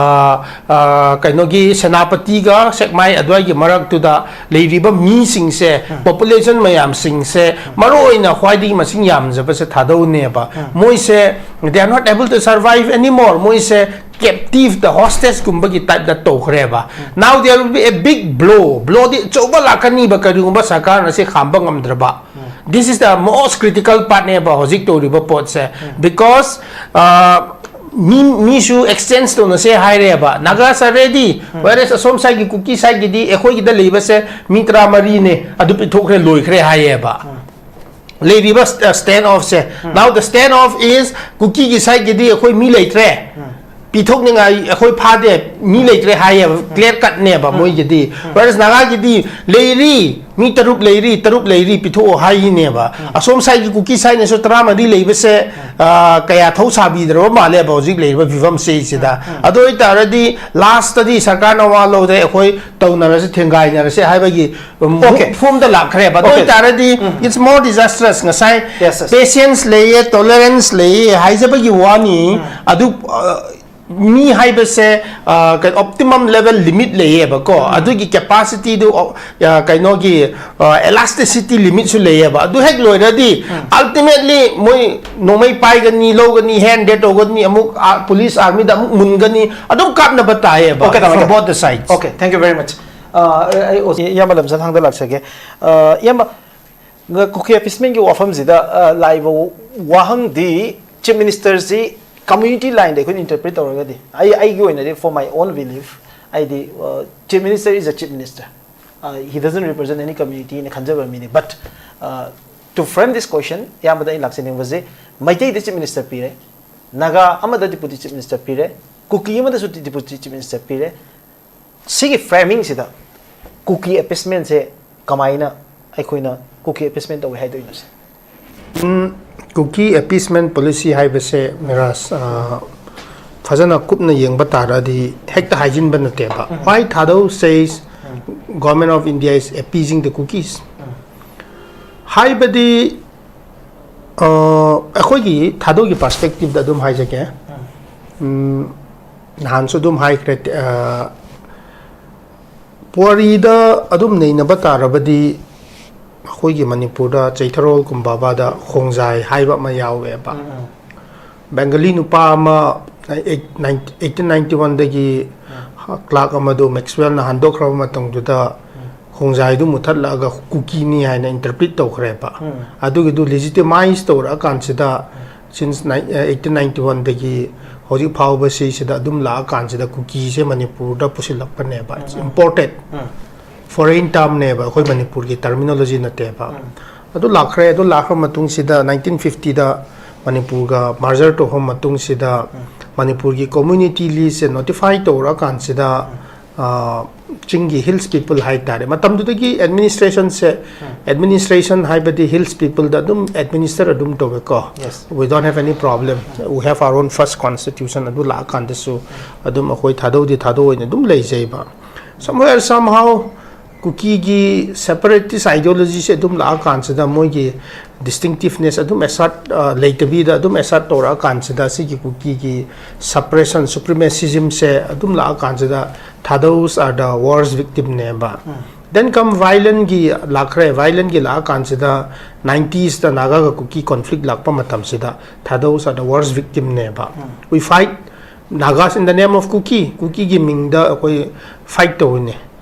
ꯑ, ꯀꯩꯅꯣꯒꯤ ꯁꯦꯅꯥꯄꯇꯤꯒ ꯁꯦꯛꯃꯥꯏ ꯑꯗꯨꯋꯥꯏꯒꯤ ꯃꯔꯛꯇꯨꯗ ꯂꯩꯔꯤꯕ ꯃꯤꯁꯤꯡꯁꯦ, population ꯃꯌꯥꯝꯁꯤꯡꯁꯦ, ꯃꯔꯨꯑꯣꯏꯅ ꯈ꯭ꯋꯥꯏꯗꯒꯤ ꯃꯁꯤꯡ ꯌꯥꯝꯖꯕꯁꯦ ꯊꯥꯗꯧꯅꯦꯕ꯫ ꯃꯣꯏꯁꯦ, they are not able to survive anymore. ꯃꯣꯏꯁꯦ captive ꯇ, hostage ꯀꯨꯝꯕꯒꯤ type ꯇ ꯇꯧꯈ꯭ꯔꯦꯕ꯫ Now there will be a big blow. Blow ꯗꯤ ꯑꯆꯧꯕ ꯂꯥꯛꯀꯅꯤꯕ, ꯀꯔꯤꯒꯨꯝꯕ ꯁꯔꯀꯥꯔꯅ ꯁꯤ ꯈꯥꯝꯕ ꯉꯝꯗ꯭ꯔꯕ꯫ This is the most critical part ꯅꯦꯕ ꯍꯧꯖꯤꯛ ꯇꯧꯔꯤꯕ ꯄꯣꯠꯁꯦ꯫ Because, ꯑ, ꯃꯤ, ꯃꯤꯁꯨ exchange ꯇꯧꯅꯁꯦ ꯍꯥꯏꯔꯦꯕ꯫ Nagas are ready, whereas ꯑꯁꯣꯝ side ꯀꯤ ꯀꯨꯀꯤ side ꯀꯤꯗꯤ ꯑꯩꯈꯣꯏꯒꯤꯗ ꯂꯩꯕꯁꯦ ꯃꯤ ꯇꯔꯥꯃꯔꯤꯅꯦ, ꯑꯗꯨ ꯄꯤꯊꯣꯛꯈ꯭ꯔꯦ, ꯂꯣꯏꯈ꯭ꯔꯦ ꯍꯥꯏꯌꯦꯕ꯫ ꯂꯩꯔꯤꯕ stand off say, now the stand off is ꯀꯨꯀꯤꯒꯤ side ꯀꯤꯗꯤ ꯑꯩꯈꯣꯏ ꯃꯤ ꯂꯩꯇ꯭ꯔꯦ, ꯄꯤꯊꯣꯛꯅꯤꯡꯉꯥꯏ ꯑꯩꯈꯣꯏ ꯐꯥꯗꯦ, ꯃꯤ ꯂꯩꯇ꯭ꯔꯦ ꯍꯥꯏꯌꯦꯕ, clear cut ꯅꯦꯕ ꯃꯣꯏꯒꯤꯗꯤ꯫ Whereas ꯅꯥꯒꯥꯒꯤꯗꯤ ꯂꯩꯔꯤ, ꯃꯤ ꯇꯔꯨꯛ ꯂꯩꯔꯤ, ꯇꯔꯨꯛ ꯂꯩꯔꯤ, ꯄꯤꯊꯣꯛꯑꯣ ꯍꯥꯏꯅꯦꯕ꯫ ꯑꯁꯣꯝ side ꯀꯤ ꯀꯨꯀꯤ side ꯅꯁꯨ ꯇꯔꯥꯃꯔꯤ ꯂꯩꯕꯁꯦ, ꯑ, ꯀꯌꯥ ꯊꯧ ꯁꯥꯕꯤꯗ꯭ꯔꯕ ꯃꯥꯜꯂꯦꯕ ꯍꯧꯖꯤꯛ ꯂꯩꯔꯤꯕ ꯐꯤꯕꯝꯁꯤꯗꯩꯁꯤꯗ꯫ ꯑꯗꯨ ꯑꯣꯏꯇꯥꯔꯗꯤ last ꯇꯗꯤ ꯁꯔꯀꯥꯔꯅ ꯋꯥ ꯂꯧꯗꯦ, ꯑꯩꯈꯣꯏ ꯇꯧꯅꯔꯁꯦ, ꯊꯦꯡꯒꯥꯏꯅꯔꯁꯦ ꯍꯥꯏꯕꯒꯤ, ꯎꯝ, Okay. form ꯗ ꯂꯥꯛꯈ꯭ꯔꯦꯕ꯫ ꯑꯗꯨ Okay. ꯑꯣꯏꯇꯥꯔꯗꯤ it's more disastrous꯫ ꯉꯁꯥꯏ Yes, yes. patience ꯂꯩꯌꯦ, tolerance ꯂꯩꯌꯦ ꯍꯥꯏꯖꯕꯒꯤ ꯋꯥꯅꯤ꯫ ꯑꯗꯨ, ꯑ, ꯃꯤ ꯍꯥꯏꯕꯁꯦ, ꯑ, ꯀꯩ-, optimum level limit ꯂꯩꯌꯦꯕꯀꯣ꯫ ꯑꯗꯨꯒꯤ capacity ꯗꯨ, ꯑ, ꯀꯩꯅꯣꯒꯤ, ꯑ, elasticity limit ꯁꯨ ꯂꯩꯌꯦꯕ꯫ ꯑꯗꯨ ꯍꯦꯛ ꯂꯣꯏꯔꯗꯤ ultimately ꯃꯣꯏ ꯅꯣꯡꯃꯩ ꯄꯥꯏꯒꯅꯤ, ꯂꯧꯒꯅꯤ, hand ꯇꯧꯒꯅꯤ, ꯑꯃꯨꯛ, ꯑ, police army ꯗ ꯑꯃꯨꯛ ꯃꯨꯟꯒꯅꯤ, ꯑꯗꯨꯝ ꯀꯥꯞꯅꯕ ꯇꯥꯏꯌꯦꯕ, Okay, ꯇꯥꯃꯣ, from ꯇꯥꯃꯣ꯫ Both the sides꯫ Okay, thank you very much꯫ ꯑ, ꯑꯩ, ꯑꯩ, ꯏꯌꯥꯝꯕ ꯂꯝꯖꯥ ꯊꯥꯡꯗ ꯂꯥꯛꯆꯒꯦ꯫ ꯑ, ꯏꯌꯥꯝꯕ, ꯀꯨꯀꯤ appeasement ꯀꯤ ꯋꯥꯐꯝꯁꯤꯗ, ꯑ, ꯂꯥꯛꯏꯕ ꯋꯥꯍꯪꯗꯤ, Chief Minister ꯁꯤ community line ꯗ ꯑꯩꯈꯣꯏꯅ interpret ꯇꯧꯔꯒꯗꯤ, ꯑꯩ, ꯑꯩꯒꯤ ꯑꯣꯏꯅꯗꯤ, for my own belief, ꯑꯩꯗꯤ, ꯑ, Chief Minister is a Chief Minister꯫ ꯑ, he doesn't represent any community ꯅ ꯈꯟꯖꯕ ꯃꯤꯅꯤ꯫ But, ꯑ, to frame this question, ꯏꯌꯥꯝꯕꯗ ꯑꯩ ꯂꯥꯛꯆꯅꯤꯡꯕꯁꯦ, ꯃꯩꯇꯩꯗ Chief Minister ꯄꯤꯔꯦ, ꯅꯥꯒꯥ ꯑꯃꯗ Deputy Chief Minister ꯄꯤꯔꯦ, ꯀꯨꯀꯤ ꯑꯃꯗꯁꯨ Deputy Chief Minister ꯄꯤꯔꯦ꯫ ꯁꯤꯒꯤ framing ꯁꯤꯗ ꯀꯨꯀꯤ appeasement ꯁꯦ ꯀꯃꯥꯏꯅ ꯑꯩꯈꯣꯏꯅ ꯀꯨꯀꯤ appeasement ꯇꯧꯏ ꯍꯥꯏꯗꯣꯏꯅꯣ ꯁꯦ? ꯎꯝ, ꯀꯨꯀꯤ appeasement policy ꯍꯥꯏꯕꯁꯦ, ꯃꯤꯔꯥꯖ, ꯑ, ꯐꯖꯅ ꯀꯨꯞꯅ ꯌꯦꯡꯕ ꯇꯥꯔꯗꯤ ꯍꯦꯛꯇ ꯍꯥꯏꯖꯤꯟꯕ ꯅꯠꯇꯦꯕ꯫ Why Thadou says Government of India is appeasing the Kukis? ꯍꯥꯏꯕꯗꯤ, ꯑ, ꯑꯩꯈꯣꯏꯒꯤ ꯊꯥꯗꯧꯒꯤ perspective ꯗ ꯑꯗꯨꯝ ꯍꯥꯏꯖꯒꯦ꯫ ꯎꯝ, ꯅꯍꯥꯟꯁꯨ ꯑꯗꯨꯝ ꯍꯥꯏꯈ꯭ꯔꯦ, ꯑ, ꯄꯨꯋꯥꯔꯤꯗ ꯑꯗꯨꯝ ꯅꯩꯅꯕ ꯇꯥꯔꯕꯗꯤ, ꯑꯩꯈꯣꯏꯒꯤ ꯃꯅꯤꯄꯨꯔꯗ ꯆꯩꯊꯔꯣꯜ ꯀꯨꯝꯕꯥꯕꯥꯗ ꯈꯣꯡꯖꯥꯏ ꯍꯥꯏꯕ ꯑꯃ ꯌꯥꯎꯋꯦꯕ꯫ ꯕꯦꯡꯒꯂꯤ ꯅꯨꯄꯥ ꯑꯃ eight-, nine-, eighteen ninety one ꯗꯒꯤ clerk ꯑꯃꯗꯨ Maxwell ꯅ ꯍꯟꯗꯣꯛꯈ꯭ꯔꯕ ꯃꯇꯝꯗꯨꯗ ꯈꯣꯡꯖꯥꯏꯗꯨ ꯃꯨꯊꯠꯂꯛꯑꯒ ꯀꯨꯀꯤꯅꯤ ꯍꯥꯏꯅ interpret ꯇꯧꯈ꯭ꯔꯦꯕ꯫ ꯑꯗꯨꯒꯤꯗꯨ legitimize ꯇꯧꯔꯛꯑꯀꯥꯟꯁꯤꯗ, since nine-, eighteen ninety one ꯗꯒꯤ ꯍꯧꯖꯤꯛ ꯐꯥꯎꯕ ꯁꯤꯁꯤꯗ ꯑꯗꯨꯝ ꯂꯥꯛꯑꯀꯥꯟꯁꯤꯗ ꯀꯨꯀꯤꯁꯦ ꯃꯅꯤꯄꯨꯔꯗ ꯄꯨꯁꯤꯜꯂꯛꯄꯅꯦꯕ꯫ It's imported꯫ Foreign term ꯅꯦꯕ, ꯑꯩꯈꯣꯏ ꯃꯅꯤꯄꯨꯔꯒꯤ terminology ꯅꯠꯇꯦꯕ꯫ ꯑꯗꯨ ꯂꯥꯛꯈ꯭ꯔꯦ꯫ ꯑꯗꯨ ꯂꯥꯛꯈ꯭ꯔ ꯃꯇꯨꯡꯁꯤꯗ ꯅꯥꯏꯟꯇꯤꯟ ꯐꯤꯐꯇꯤꯗ ꯃꯅꯤꯄꯨꯔꯒ ꯃꯥꯔꯖꯔ ꯇꯧꯈ꯭ꯔ ꯃꯇꯨꯡꯁꯤꯗ ꯃꯅꯤꯄꯨꯔꯒꯤ ꯀꯝꯃ꯭ꯌꯨꯅꯤꯇꯤ ꯂꯤꯁꯁꯦ ꯅꯣꯇꯤꯐꯥꯏ ꯇꯧꯔꯛꯑꯀꯥꯟꯁꯤꯗ, ꯑ, ꯆꯤꯡꯒꯤ ꯍꯤꯜꯁ ꯄꯤꯄꯜ ꯍꯥꯏꯇꯥꯔꯦ, ꯃꯇꯝꯗꯨꯗꯒꯤ ꯑꯦꯗꯃꯤꯅꯤꯁꯇ꯭ꯔꯦꯁꯟꯁꯦ, ꯑꯦꯗꯃꯤꯅꯤꯁꯇ꯭ꯔꯦꯁꯟ ꯍꯥꯏꯕꯗꯤ ꯍꯤꯜꯁ ꯄꯤꯄꯜꯗ ꯑꯗꯨꯝ ꯑꯦꯗꯃꯤꯅꯤꯁꯇꯔ ꯑꯗꯨꯝ ꯇꯧꯋꯦꯀꯣ꯫ Yes. We don't have any problem. We have our own first constitution. ꯑꯗꯨ ꯂꯥꯛꯑꯀꯥꯟꯗꯁꯨ ꯑꯗꯨꯝ ꯑꯩꯈꯣꯏ ꯊꯥꯗꯧꯗꯤ ꯊꯥꯗꯧ ꯑꯣꯏꯅ ꯑꯗꯨꯝ ꯂꯩꯖꯩꯕ꯫ Somewhere somehow ꯀꯨꯀꯤꯒꯤ ꯁꯦꯄꯔꯦꯇꯤꯁ ꯑꯥꯏꯗꯤꯌꯣꯂꯣꯖꯤꯁꯦ ꯑꯗꯨꯝ ꯂꯥꯛꯑꯀꯥꯟꯁꯤꯗ ꯃꯣꯏꯒꯤ ꯗꯤꯁꯇꯤꯡꯇꯤꯞꯅꯦꯁ ꯑꯗꯨꯝ ꯑꯦꯁꯔꯠ ꯂꯩꯇꯕꯤꯗ ꯑꯗꯨꯝ ꯑꯦꯁꯔꯠ ꯇꯧꯔꯛꯑꯀꯥꯟꯁꯤꯗ ꯁꯤꯒꯤ ꯀꯨꯀꯤꯒꯤ ꯁꯄ꯭ꯔꯦꯁꯟ, ꯁꯨꯄ꯭ꯔꯤꯃꯦꯁꯤꯖꯝꯁꯦ ꯑꯗꯨꯝ ꯂꯥꯛꯑꯀꯥꯟꯁꯤꯗ Thadous are the worst victimꯅꯦꯕ꯫ Then come violentꯒꯤ ꯂꯥꯛꯈ꯭ꯔꯦ꯫ Violentꯒꯤ ꯂꯥꯛꯑꯀꯥꯟꯁꯤꯗ ꯅꯥꯏꯟꯇꯤꯁꯇ ꯅꯥꯒꯥꯒ ꯀꯨꯀꯤ ꯀꯣꯟꯐ꯭ꯂꯤꯛ ꯂꯥꯛꯄ ꯃꯇꯝꯁꯤꯗ Thadous are the worst victimꯅꯦꯕ꯫ We fight Nagas in the name of Kuki, ꯀꯨꯀꯤꯒꯤ ꯃꯤꯡꯗ ꯑꯩꯈꯣꯏ ꯐꯥꯏꯠ ꯇꯧꯔꯤꯅꯦ꯫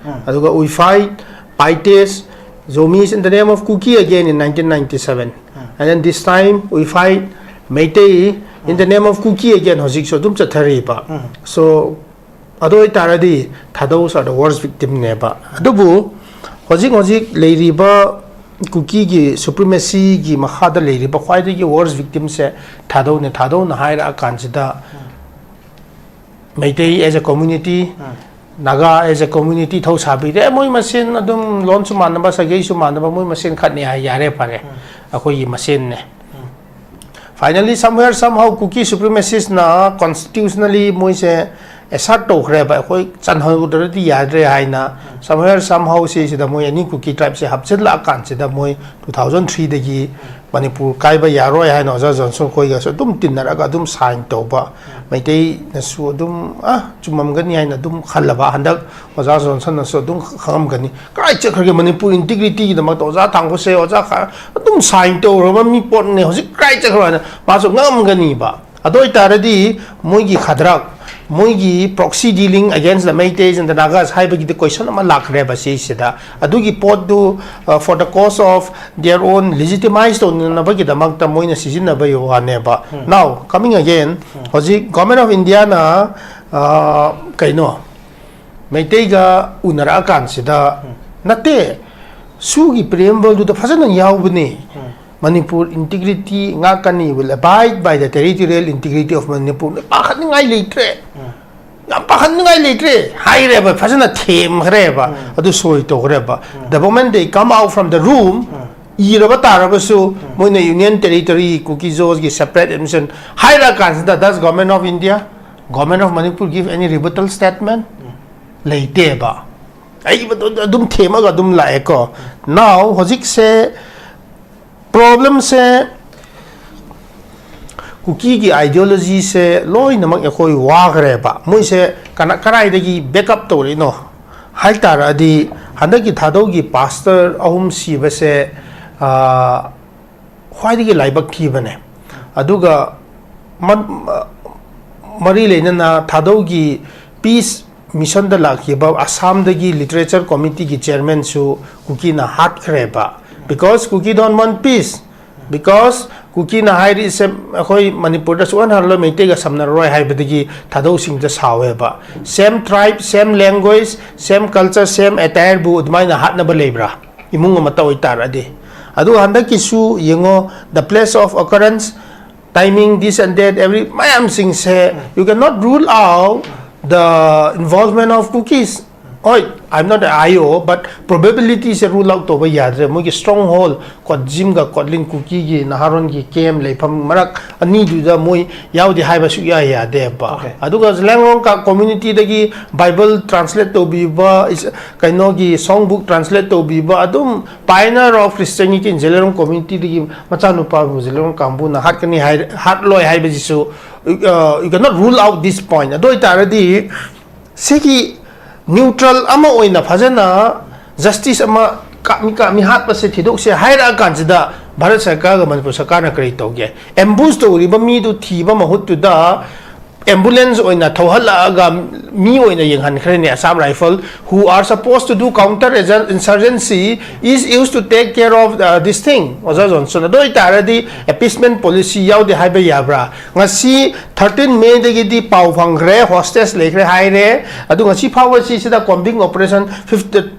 ꯑꯗꯨꯒ we fight Paites, Zomis in the name of Kuki again in nineteen ninety-seven. And then this time we fight Meitei in the name of Kuki again, ꯍꯧꯖꯤꯛꯁꯨ ꯑꯗꯨꯝ ꯆꯠꯊꯔꯤꯕ꯫ So ꯑꯗꯨ ꯑꯣꯏꯇꯥꯔꯗꯤ Thadous are the worst victimꯅꯦꯕ꯫ ꯑꯗꯨꯕꯨ ꯍꯧꯖꯤꯛ ꯍꯧꯖꯤꯛ ꯂꯩꯔꯤꯕ ꯀꯨꯀꯤꯒꯤ ꯁꯨꯄ꯭ꯔꯤꯃꯦꯁꯤꯒꯤ ꯃꯈꯥꯗ ꯂꯩꯔꯤꯕ ꯈ꯭ꯋꯥꯏꯗꯒꯤ worst victimꯁꯦ ꯊꯥꯗꯧꯅꯦ꯫ ꯊꯥꯗꯧꯅ ꯍꯥꯏꯔꯛꯑꯀꯥꯟꯁꯤꯗ Meitei as a community, Naga as a community ꯊꯧ ꯁꯥꯕꯤꯔꯦ꯫ ꯃꯣꯏ ꯃꯁꯦꯟ ꯑꯗꯨꯝ ꯂꯣꯟꯁꯨ ꯃꯥꯟꯅꯕ, ꯁꯥꯒꯩꯁꯨ ꯃꯥꯟꯅꯕ, ꯃꯣꯏ ꯃꯁꯦꯟ ꯈꯠꯅꯩ ꯍꯥꯏ, ꯌꯥꯔꯦ ꯐꯔꯦ, ꯑꯩꯈꯣꯏꯒꯤ ꯃꯁꯦꯟꯅꯦ꯫ Finally, somewhere somehow Kuki supremacistꯅ constitutionally ꯃꯣꯏꯁꯦ assert ꯇꯧꯈ꯭ꯔꯦꯕ, ꯑꯩꯈꯣꯏ ꯆꯟꯍꯧꯗ꯭ꯔꯗꯤ ꯌꯥꯗ꯭ꯔꯦ ꯍꯥꯏꯅ꯫ Somewhere somehow ꯁꯤꯁꯤꯗ ꯃꯣꯏ ꯑꯅꯤ ꯀꯨꯀꯤ ꯇ꯭ꯔꯥꯏꯕꯁꯦ ꯍꯥꯞꯆꯤꯜꯂꯛꯑꯀꯥꯟꯁꯤꯗ ꯃꯣꯏ ꯇꯨ ꯊꯥꯎꯖꯟ ꯊ꯭ꯔꯤꯗꯒꯤ ꯃꯅꯤꯄꯨꯔ ꯀꯥꯏꯕ ꯌꯥꯔꯣꯏ ꯍꯥꯏꯅ ꯑꯣꯖꯥ ꯖꯣꯟꯁꯟ ꯈꯣꯏꯒꯁꯨ ꯑꯗꯨꯝ ꯇꯤꯟꯅꯔꯒ ꯑꯗꯨꯝ ꯁꯥꯏꯟ ꯇꯧꯕ꯫ ꯃꯩꯇꯩꯅꯁꯨ ꯑꯗꯨꯝ ꯑ ꯆꯨꯝꯃꯝꯒꯅꯤ ꯍꯥꯏꯅ ꯑꯗꯨꯝ ꯈꯜꯂꯕ꯫ ꯍꯟꯗꯛ ꯑꯣꯖꯥ ꯖꯣꯟꯁꯟꯅꯁꯨ ꯑꯗꯨꯝ ꯈꯪꯉꯝꯒꯅꯤ꯫ ꯀꯗꯥꯏ ꯆꯠꯈ꯭ꯔꯒꯦ ꯃꯅꯤꯄꯨꯔ ꯏꯟꯇꯤꯒ꯭ꯔꯤꯇꯤꯒꯤꯗꯃꯛꯇ ꯑꯣꯖꯥ ꯊꯥꯡꯒꯣꯁꯦ, ꯑꯣꯖꯥ ꯈꯥ-, ꯑꯗꯨꯝ ꯁꯥꯏꯟ ꯇꯧꯔꯕ ꯃꯤ ꯄꯣꯠꯅꯦ, ꯍꯧꯖꯤꯛ ꯀꯗꯥꯏ ꯆꯠꯈ꯭ꯔꯕ ꯍꯥꯏꯅ ꯃꯥꯁꯨ ꯉꯛꯑꯝꯒꯅꯤꯕ꯫ ꯑꯗꯨ ꯑꯣꯏꯇꯥꯔꯗꯤ ꯃꯣꯏꯒꯤ ꯈꯗ꯭ꯔꯛ, ꯃꯣꯏꯒꯤ proxy dealing against the Meiteis and the Nagas ꯍꯥꯏꯕꯒꯤꯗꯤ ꯀꯣꯏꯁꯟ ꯑꯃ ꯂꯥꯛꯈ꯭ꯔꯦꯕ ꯁꯤꯁꯤꯗ꯫ ꯑꯗꯨꯒꯤ ꯄꯣꯠꯇꯨ, uh, for the cause of their own legitimize ꯇꯧꯅꯅꯕꯒꯤꯗꯃꯛꯇ ꯃꯣꯏꯅ ꯁꯤꯖꯤꯟꯅꯕꯒꯤ ꯋꯥꯅꯦꯕ꯫ Now, coming again, ꯍꯧꯖꯤꯛ Government of Indiaꯅ, uh, ꯀꯩꯅꯣ, ꯃꯩꯇꯩꯒ ꯎꯅꯔꯛꯑꯀꯥꯟꯁꯤꯗ, ꯅꯠꯇꯦ, ꯁꯨꯒꯤ preamble ꯗꯨꯗ ꯐꯖꯅ ꯌꯥꯎꯕꯅꯦ꯫ Manipur integrity ꯉꯥꯛꯀꯅꯤ, will abide by the territorial integrity of Manipur꯫ ꯄꯥꯈꯠꯅꯤꯡꯉꯥꯏ ꯂꯩꯇ꯭ꯔꯦ꯫ ꯌꯥꯝ ꯄꯥꯈꯠꯅꯤꯡꯉꯥꯏ ꯂꯩꯇ꯭ꯔꯦ ꯍꯥꯏꯔꯦꯕ, ꯐꯖꯅ ꯊꯦꯝꯈ꯭ꯔꯦꯕ꯫ ꯑꯗꯨ ꯁꯣꯏ ꯇꯧꯈ꯭ꯔꯦꯕ꯫ The moment they come out from the room, ꯏꯔꯕ ꯇꯥꯔꯕꯁꯨ, ꯃꯣꯏꯅ Union Territory Kuki-Zo ꯒꯤ separate admission ꯍꯥꯏꯔꯛꯑꯀꯥꯟꯁꯤꯗ, does Government of India, Government of Manipur give any rebuttal statement? ꯂꯩꯇꯦꯕ꯫ ꯑꯩ ꯑꯗꯨꯝ ꯊꯦꯝꯃꯒ ꯑꯗꯨꯝ ꯂꯥꯛꯑꯦꯀꯣ꯫ Now ꯍꯧꯖꯤꯛꯁꯦ problemꯁꯦ, ꯀꯨꯀꯤꯒꯤ ideologyꯁꯦ ꯂꯣꯏꯅꯃꯛ ꯑꯩꯈꯣꯏ ꯋꯥꯈ꯭ꯔꯦꯕ꯫ ꯃꯣꯏꯁꯦ ꯀꯅꯥ-, ꯀꯗꯥꯏꯗꯒꯤ backup ꯇꯧꯔꯛꯏꯅꯣ ꯍꯥꯏ ꯇꯥꯔꯗꯤ, ꯍꯟꯗꯛꯀꯤ ꯊꯥꯗꯧꯒꯤ pastor ꯑꯍꯨꯝ ꯁꯤꯕꯁꯦ, ꯑꯥ, ꯈ꯭ꯋꯥꯏꯗꯒꯤ ꯂꯥꯏꯕꯛ ꯊꯤꯕꯅꯦ꯫ ꯑꯗꯨꯒ ꯃ-, ꯃ-, ꯃꯔꯤ ꯂꯩꯅꯅ ꯊꯥꯗꯧꯒꯤ peace missionꯗ ꯂꯥꯛꯈꯤꯕ ꯑꯁꯥꯝꯗꯒꯤ literature committeeꯒꯤ chairmanꯁꯨ ꯀꯨꯀꯤꯅ ꯍꯥꯠꯈ꯭ꯔꯦꯕ꯫ Because Kuki don't want peace. Because ꯀꯨꯀꯤꯅ ꯍꯥꯏꯔꯤꯁꯦ, "ꯑꯩꯈꯣꯏ ꯃꯅꯤꯄꯨꯔꯗ ꯁꯨꯛꯍꯟ ꯍꯜꯂꯣꯏ, ꯃꯩꯇꯩꯒ ꯁꯝꯅꯔꯔꯣꯏ" ꯍꯥꯏꯕꯗꯒꯤ ꯊꯥꯗꯧꯁꯤꯡꯗ ꯁꯥꯎꯋꯦꯕ꯫ Same tribe, same language, same culture, same attireꯕꯨ ꯑꯗꯨꯃꯥꯏꯅ ꯍꯥꯠꯅꯕ ꯂꯩꯕ꯭ꯔꯥ? ꯏꯃꯨꯡ ꯑꯃꯠꯇ ꯑꯣꯏꯇꯥꯔꯗꯤ꯫ ꯑꯗꯨꯒ ꯍꯟꯗꯛꯀꯤꯁꯨ ꯌꯦꯡꯉꯣ, the place of occurrence, timing, this and that, every, ꯃꯌꯥꯝꯁꯤꯡꯁꯦ, you cannot rule out the involvement of Kukis. ꯍꯣꯏ, I'm not an I O, but probabilityꯁꯦ rule out ꯇꯧꯕ ꯌꯥꯗ꯭ꯔꯦ꯫ ꯃꯣꯏꯒꯤ stronghold, ꯀꯣꯠꯖꯤꯝꯒ ꯀꯣꯠꯂꯤꯟ ꯀꯨꯀꯤꯒꯤ ꯅꯍꯥꯔꯣꯟꯒꯤ camp ꯂꯩꯐꯝ ꯃꯔꯛ ꯑꯅꯤꯗꯨꯗ ꯃꯣꯏ ꯌꯥꯎꯗꯦ ꯍꯥꯏꯕ ꯁꯨꯛꯌꯥ ꯌꯥꯗꯦꯕ꯫ Okay. ꯑꯗꯨꯒ ꯖꯦꯂꯤꯌꯥꯡꯔꯣꯡ ꯀ-, communityꯗꯒꯤ Bible translate ꯇꯧꯕꯤꯕ, ꯀꯩꯅꯣꯒꯤ song book translate ꯇꯧꯕꯤꯕ, ꯑꯗꯨꯝ pioneer of Christianity in Zeliangrong communityꯗꯒꯤ ꯃꯆꯥꯅꯨꯄꯥꯕꯨ Zeliangrong ꯀꯥꯡꯕꯨꯅ ꯍꯥꯠꯀꯅꯤ ꯍꯥꯏ-, ꯍꯥꯠꯂꯣꯏ ꯍꯥꯏꯕꯁꯤꯁꯨ, uh, you cannot rule out this point꯫ ꯑꯗꯨ ꯑꯣꯏꯇꯥꯔꯗꯤ ꯁꯤꯒꯤ neutral ꯑꯃ ꯑꯣꯏꯅ ꯐꯖꯅ justice ꯑꯃ ꯀꯥꯞꯃꯤ ꯀꯥꯞꯃꯤ ꯍꯥꯠꯄꯁꯦ ꯊꯤꯗꯣꯛꯁꯦ ꯍꯥꯏꯔꯛꯑꯀꯥꯟꯁꯤꯗ ꯚꯥꯔꯠ ꯁꯔꯀꯥꯔꯒ ꯃꯅꯤꯄꯨꯔ ꯁꯔꯀꯥꯔꯅ ꯀꯔꯤ ꯇꯧꯒꯦ? Ambush ꯇꯧꯔꯤꯕ ꯃꯤꯗꯨ ꯊꯤꯕ ꯃꯍꯨꯠꯇꯨꯗ ambulance ꯑꯣꯏꯅ ꯊꯧꯍꯜꯂꯛꯑꯒ ꯃꯤ ꯑꯣꯏꯅ ꯌꯦꯡꯍꯟꯈ꯭ꯔꯦꯅꯦ꯫ Assam Rifle, who are supposed to do counter insurgency, is used to take care of uh, this thing. ꯑꯣꯖꯥ ꯖꯣꯟꯁꯟ, ꯑꯗꯨ ꯑꯣꯏꯇꯥꯔꯗꯤ appeasement policy ꯌꯥꯎꯗꯦ ꯍꯥꯏꯕ ꯌꯥꯕ꯭ꯔꯥ? ꯉꯁꯤ thirteen May ꯗꯒꯤꯗꯤ ꯄꯥꯎ ꯐꯪꯈ꯭ꯔꯦ, hostage ꯂꯩꯈ꯭ꯔꯦ ꯍꯥꯏꯔꯦ꯫ ꯑꯗꯨ ꯉꯁꯤ ꯐꯥꯎꯕ ꯁꯤꯁꯤꯗ combing operation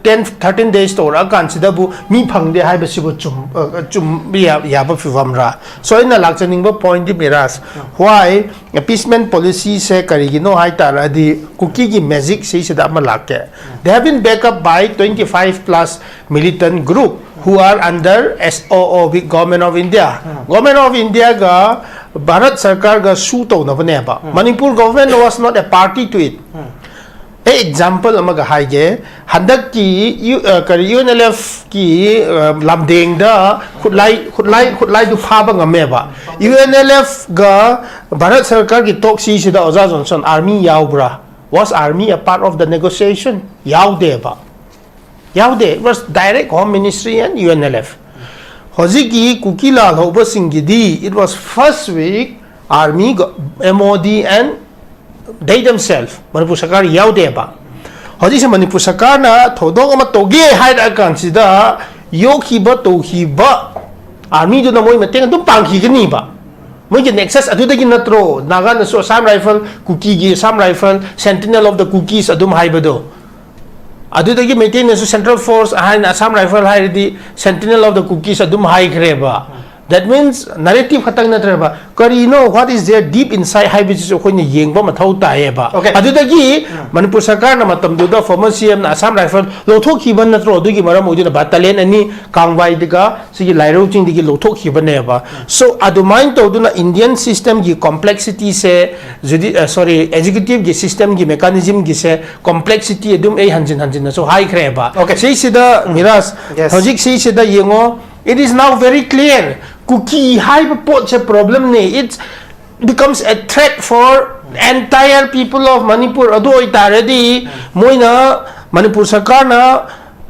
ten thirteen days ꯇꯧꯔꯛꯑꯀꯥꯟꯁꯤꯗꯕꯨ ꯃꯤ ꯐꯪꯗꯦ ꯍꯥꯏꯕꯁꯤꯕꯨ ꯆꯨꯝ ꯑ, ꯆꯨꯝꯕ ꯌꯥ- ꯌꯥꯕ ꯐꯤꯕꯝꯔꯥ? So ꯑꯩꯅ ꯂꯥꯛꯆꯅꯤꯡꯕ point D Miraj, why appeasement policy ꯁꯦ ꯀꯔꯤꯒꯤꯅꯣ ꯍꯥꯏ ꯇꯥꯔꯗꯤ, ꯀꯨꯀꯤꯒꯤ magic ꯁꯤꯁꯤꯗ ꯑꯃ ꯂꯥꯛꯀꯦ꯫ They have been backed up by twenty five plus militant group who are under S O O with Government of India. Government of India ꯒ ꯚꯥꯔꯠ ꯁꯔꯀꯥꯔꯒ ꯁꯨ ꯇꯧꯅꯕꯅꯦꯕ꯫ Manipur government was not a party to it. ꯑꯩ example ꯑꯃꯒ ꯍꯥꯏꯒꯦ꯫ ꯍꯟꯗꯛꯀꯤ U ꯑ, ꯀꯔꯤ, U N L ꯑꯦꯐꯀꯤ ꯂꯝꯗꯦꯡꯗ ꯈꯨꯠꯂꯥꯏ ꯈꯨꯠꯂꯥꯏ ꯈꯨꯠꯂꯥꯏꯗꯨ ꯐꯥꯕ ꯉꯝꯃꯦꯕ꯫ ꯌꯨ ꯑꯦꯟ ꯑꯦꯜ ꯑꯦꯐꯒ ꯚꯥꯔꯠ ꯁꯔꯀꯥꯔꯒꯤ talk ꯁꯤꯁꯤꯗ ꯑꯣꯖꯥ ꯖꯣꯟꯁꯟ, army ꯌꯥꯎꯕ꯭ꯔꯥ? Was army a part of the negotiation? ꯌꯥꯎꯗꯦꯕ꯫ ꯌꯥꯎꯗꯦ꯫ It was direct Home Ministry and U N L F. ꯍꯧꯖꯤꯛꯀꯤ ꯀꯨꯀꯤ ꯂꯥꯜꯍꯧꯕꯁꯤꯡꯒꯤꯗꯤ it was first week army, M O D and they themselves, Manipur ꯁꯔꯀꯥꯔ ꯌꯥꯎꯗꯦꯕ꯫ ꯍꯧꯖꯤꯛꯁꯦ ꯃꯅꯤꯄꯨꯔ ꯁꯔꯀꯥꯔꯅ ꯊꯧꯗꯣꯛ ꯑꯃ ꯇꯧꯒꯦ ꯍꯥꯏꯔꯛꯑ ꯀꯥꯟꯁꯤꯗ ꯌꯣꯛꯈꯤꯕ ꯇꯧꯈꯤꯕ army ꯗꯨꯅ ꯃꯣꯏ ꯃꯇꯦꯡ ꯑꯗꯨꯝ ꯄꯥꯡꯈꯤꯒꯅꯤꯕ꯫ ꯃꯣꯏꯒꯤ nexus ꯑꯗꯨꯗꯒꯤ ꯅꯠꯇ꯭ꯔꯣ ꯅꯥꯒꯥꯅꯁꯨ Assam Rifle, ꯀꯨꯀꯤꯒꯤ Assam Rifle, Sentinel of the Kukis ꯑꯗꯨꯝ ꯍꯥꯏꯕꯗꯣ? ꯑꯗꯨꯗꯒꯤ ꯃꯩꯇꯩꯅꯁꯨ Central Force ꯍꯥꯏꯅ Assam Rifle ꯍꯥꯏꯔꯗꯤ Sentinel of the Kukis ꯑꯗꯨꯝ ꯍꯥꯏꯈ꯭ꯔꯦꯕ꯫ That means narrative ꯈꯛꯇꯪ ꯅꯠꯇ꯭ꯔꯦꯕ, ꯀꯔꯤꯅꯣ, what is there deep inside ꯍꯥꯏꯕꯁꯤꯁꯨ ꯑꯩꯈꯣꯏꯅ ꯌꯦꯡꯕ ꯃꯊꯧ ꯇꯥꯏꯌꯦꯕ꯫ Okay. ꯑꯗꯨꯗꯒꯤ ꯃꯅꯤꯄꯨꯔ ꯁꯔꯀꯥꯔꯅ ꯃꯇꯝꯗꯨꯗ former C M ꯅ Assam Rifle ꯂꯧꯊꯣꯛꯈꯤꯕ ꯅꯠꯇ꯭ꯔꯣ? ꯑꯗꯨꯒꯤ ꯃꯔꯝ ꯑꯣꯏꯗꯨꯅ battalion ꯑꯅꯤ ꯀꯥꯡꯕꯥꯏꯗꯒ ꯁꯤꯒꯤ ꯂꯥꯏꯔꯧ ꯆꯤꯡꯗꯒꯤ ꯂꯧꯊꯣꯛꯈꯤꯕꯅꯦꯕ꯫ So ꯑꯗꯨꯃꯥꯏꯅ ꯇꯧꯗꯨꯅ Indian system ꯒꯤ complexity ꯁꯦ, ꯖꯨꯗꯤ ꯑ, sorry, executive ꯒꯤ system ꯒꯤ mechanism ꯒꯤꯁꯦ complexity ꯑꯗꯨꯝ ꯑꯩ ꯍꯟꯖꯤꯟ ꯍꯟꯖꯤꯟꯅꯁꯨ ꯍꯥꯏꯈ꯭ꯔꯦꯕ꯫ Okay. ꯁꯤꯁꯤꯗ ꯃꯤꯔꯥꯖ, Yes. ꯍꯧꯖꯤꯛ ꯁꯤꯁꯤꯗ ꯌꯦꯡꯉꯣ, it is now very clear, ꯀꯨꯀꯤ ꯍꯥꯏꯕ ꯄꯣꯠꯁꯦ problem ꯅꯦ꯫ It becomes a threat for entire people of Manipur. ꯑꯗꯨ ꯑꯣꯏꯇꯥꯔꯗꯤ ꯃꯣꯏꯅ, ꯃꯅꯤꯄꯨꯔ ꯁꯔꯀꯥꯔꯅ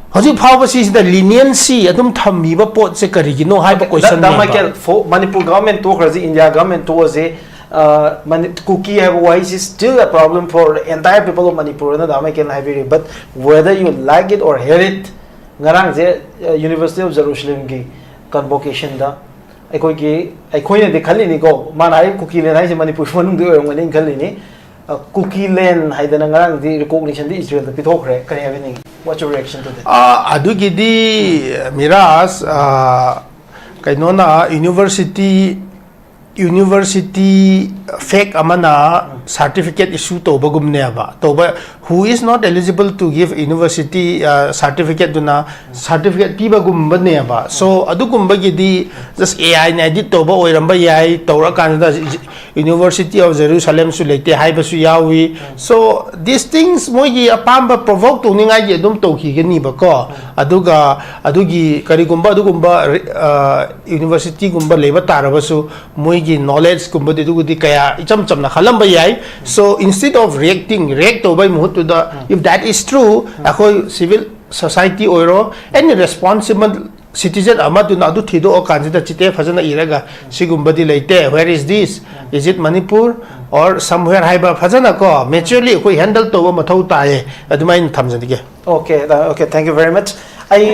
ꯍꯧꯖꯤꯛ ꯐꯥꯎꯕ ꯁꯤꯁꯤꯗ leniency ꯑꯗꯨꯝ ꯊꯝꯃꯤꯕ ꯄꯣꯠꯁꯦ ꯀꯔꯤꯒꯤꯅꯣ ꯍꯥꯏꯕ question ꯗ ꯅꯦꯕ꯫ ꯃꯥꯏꯀꯦꯜ, ꯐꯣ- ꯃꯅꯤꯄꯨꯔ ꯒꯚꯔꯟꯃꯦꯟ ꯇꯣꯛꯈ꯭ꯔꯁꯤ, ꯏꯟꯗꯤꯌꯥ ꯒꯚꯔꯟꯃꯦꯟ ꯇꯣꯛꯑꯁꯤ, ꯀꯨꯀꯤ ꯍꯥꯏꯕ ꯋꯥꯍꯩꯁꯤ still a problem for the entire people of Manipur ꯅ ꯗꯥ ꯃꯥꯏꯀꯦꯜꯅ ꯍꯥꯏꯕꯤꯔꯤ, but whether you like it or hate it, ꯉꯔꯥꯡꯁꯦ ꯌꯨꯅꯤꯚꯔꯁꯤꯇꯤ ꯑꯣꯐ ꯖꯦꯔꯨꯁꯂꯦꯝꯒꯤ ꯀꯟꯚꯣꯀꯦꯁꯟꯗ ꯑꯩꯈꯣꯏꯒꯤ, ꯑꯩꯈꯣꯏꯅꯗꯤ ꯈꯜꯂꯤꯅꯤꯀꯣ, ꯃꯥꯅ ꯍꯥꯏ ꯀꯨꯀꯤꯂꯦꯟ ꯍꯥꯏꯁꯦ ꯃꯅꯤꯄꯨꯔ ꯃꯅꯨꯡꯗ ꯑꯣꯏꯔꯝꯒꯅꯤꯅ ꯈꯜꯂꯤꯅꯤ. ꯀꯨꯀꯤꯂꯦꯟ ꯍꯥꯏꯗꯅ ꯉꯔꯥꯡꯗꯤ ꯔꯤꯀꯣꯛꯅꯤꯁꯟꯗꯤ ꯏꯖꯔꯦꯜꯗ ꯄꯤꯊꯣꯛꯈ꯭ꯔꯦ. ꯀꯔꯤ ꯍꯥꯏꯕꯤꯅꯤꯡꯉꯤ? What's your reaction to that? ꯑꯗꯨꯒꯤꯗꯤ ꯃꯤꯔꯥꯖ, ꯀꯩꯅꯣꯅ ꯌꯨꯅꯤꯚꯔꯁꯤꯇꯤ ꯌꯨꯅꯤꯚꯔꯁꯤꯇꯤ ꯐꯦꯛ ꯑꯃꯅ ꯁꯥꯔꯇꯤꯐꯤꯀꯦꯠ ꯏꯁꯨ ꯇꯧꯕꯒꯨꯝꯅꯦꯕ, ꯇꯧꯕ, who is not eligible to give university certificate ꯗꯨꯅ ꯁꯥꯔꯇꯤꯐꯤꯀꯦꯠ ꯄꯤꯕꯒꯨꯝꯕꯅꯦꯕ. So ꯑꯗꯨꯒꯨꯝꯕꯒꯤꯗꯤ just A I ꯅ edit ꯇꯧꯕ ꯑꯣꯏꯔꯝꯕ ꯌꯥꯏ, ꯇꯧꯔꯀꯥꯟꯗ University of Jerusalem ꯁꯨ ꯂꯩꯇꯦ ꯍꯥꯏꯕꯁꯨ ꯌꯥꯎꯏ. So these things ꯃꯣꯏꯒꯤ ꯑꯄꯥꯝꯕ provoke ꯇꯧꯅꯤꯡꯉꯥꯏꯒꯤ ꯑꯗꯨꯝ ꯇꯧꯈꯤꯒꯅꯤꯕꯀꯣ. ꯑꯗꯨꯒ ꯑꯗꯨꯒꯤ ꯀꯔꯤꯒꯨꯝꯕ ꯑꯗꯨꯒꯨꯝꯕ ꯌꯨꯅꯤꯚꯔꯁꯤꯇꯤꯒꯨꯝꯕ ꯂꯩꯕ ꯇꯥꯔꯕꯁꯨ ꯃꯣꯏꯒꯤ ꯅꯣꯂꯦꯖꯀꯨꯝꯕꯗꯤ ꯑꯗꯨꯒꯗꯤ ꯀꯌꯥ ꯏꯆꯝ ꯆꯝꯅ ꯈꯜꯂꯝꯕ ꯌꯥꯏ. So instead of reacting, react ꯇꯧꯕꯩ ꯃꯍꯨꯠꯇꯨꯗ, if that is true, ꯑꯩꯈꯣꯏ civil society ꯑꯣꯏꯔꯣ, any responsible citizen ꯑꯃꯗꯨꯅ ꯑꯗꯨ ꯊꯤꯗꯣꯛꯑꯀꯥꯟꯁꯤꯗ ꯆꯤꯊꯤ ꯐꯖꯅ ꯏꯔꯒ, "ꯁꯤꯒꯨꯝꯕꯗꯤ ꯂꯩꯇꯦ, where is this, is it Manipur or somewhere?" ꯍꯥꯏꯕ ꯐꯖꯅ ꯀꯣ, maturely ꯑꯩꯈꯣꯏ handle ꯇꯧꯕ ꯃꯊꯧ ꯇꯥꯏꯌꯦ, ꯑꯗꯨꯃꯥꯏꯅ ꯊꯝꯖꯅꯤꯡꯉꯦ. Okay, okay, thank you very much.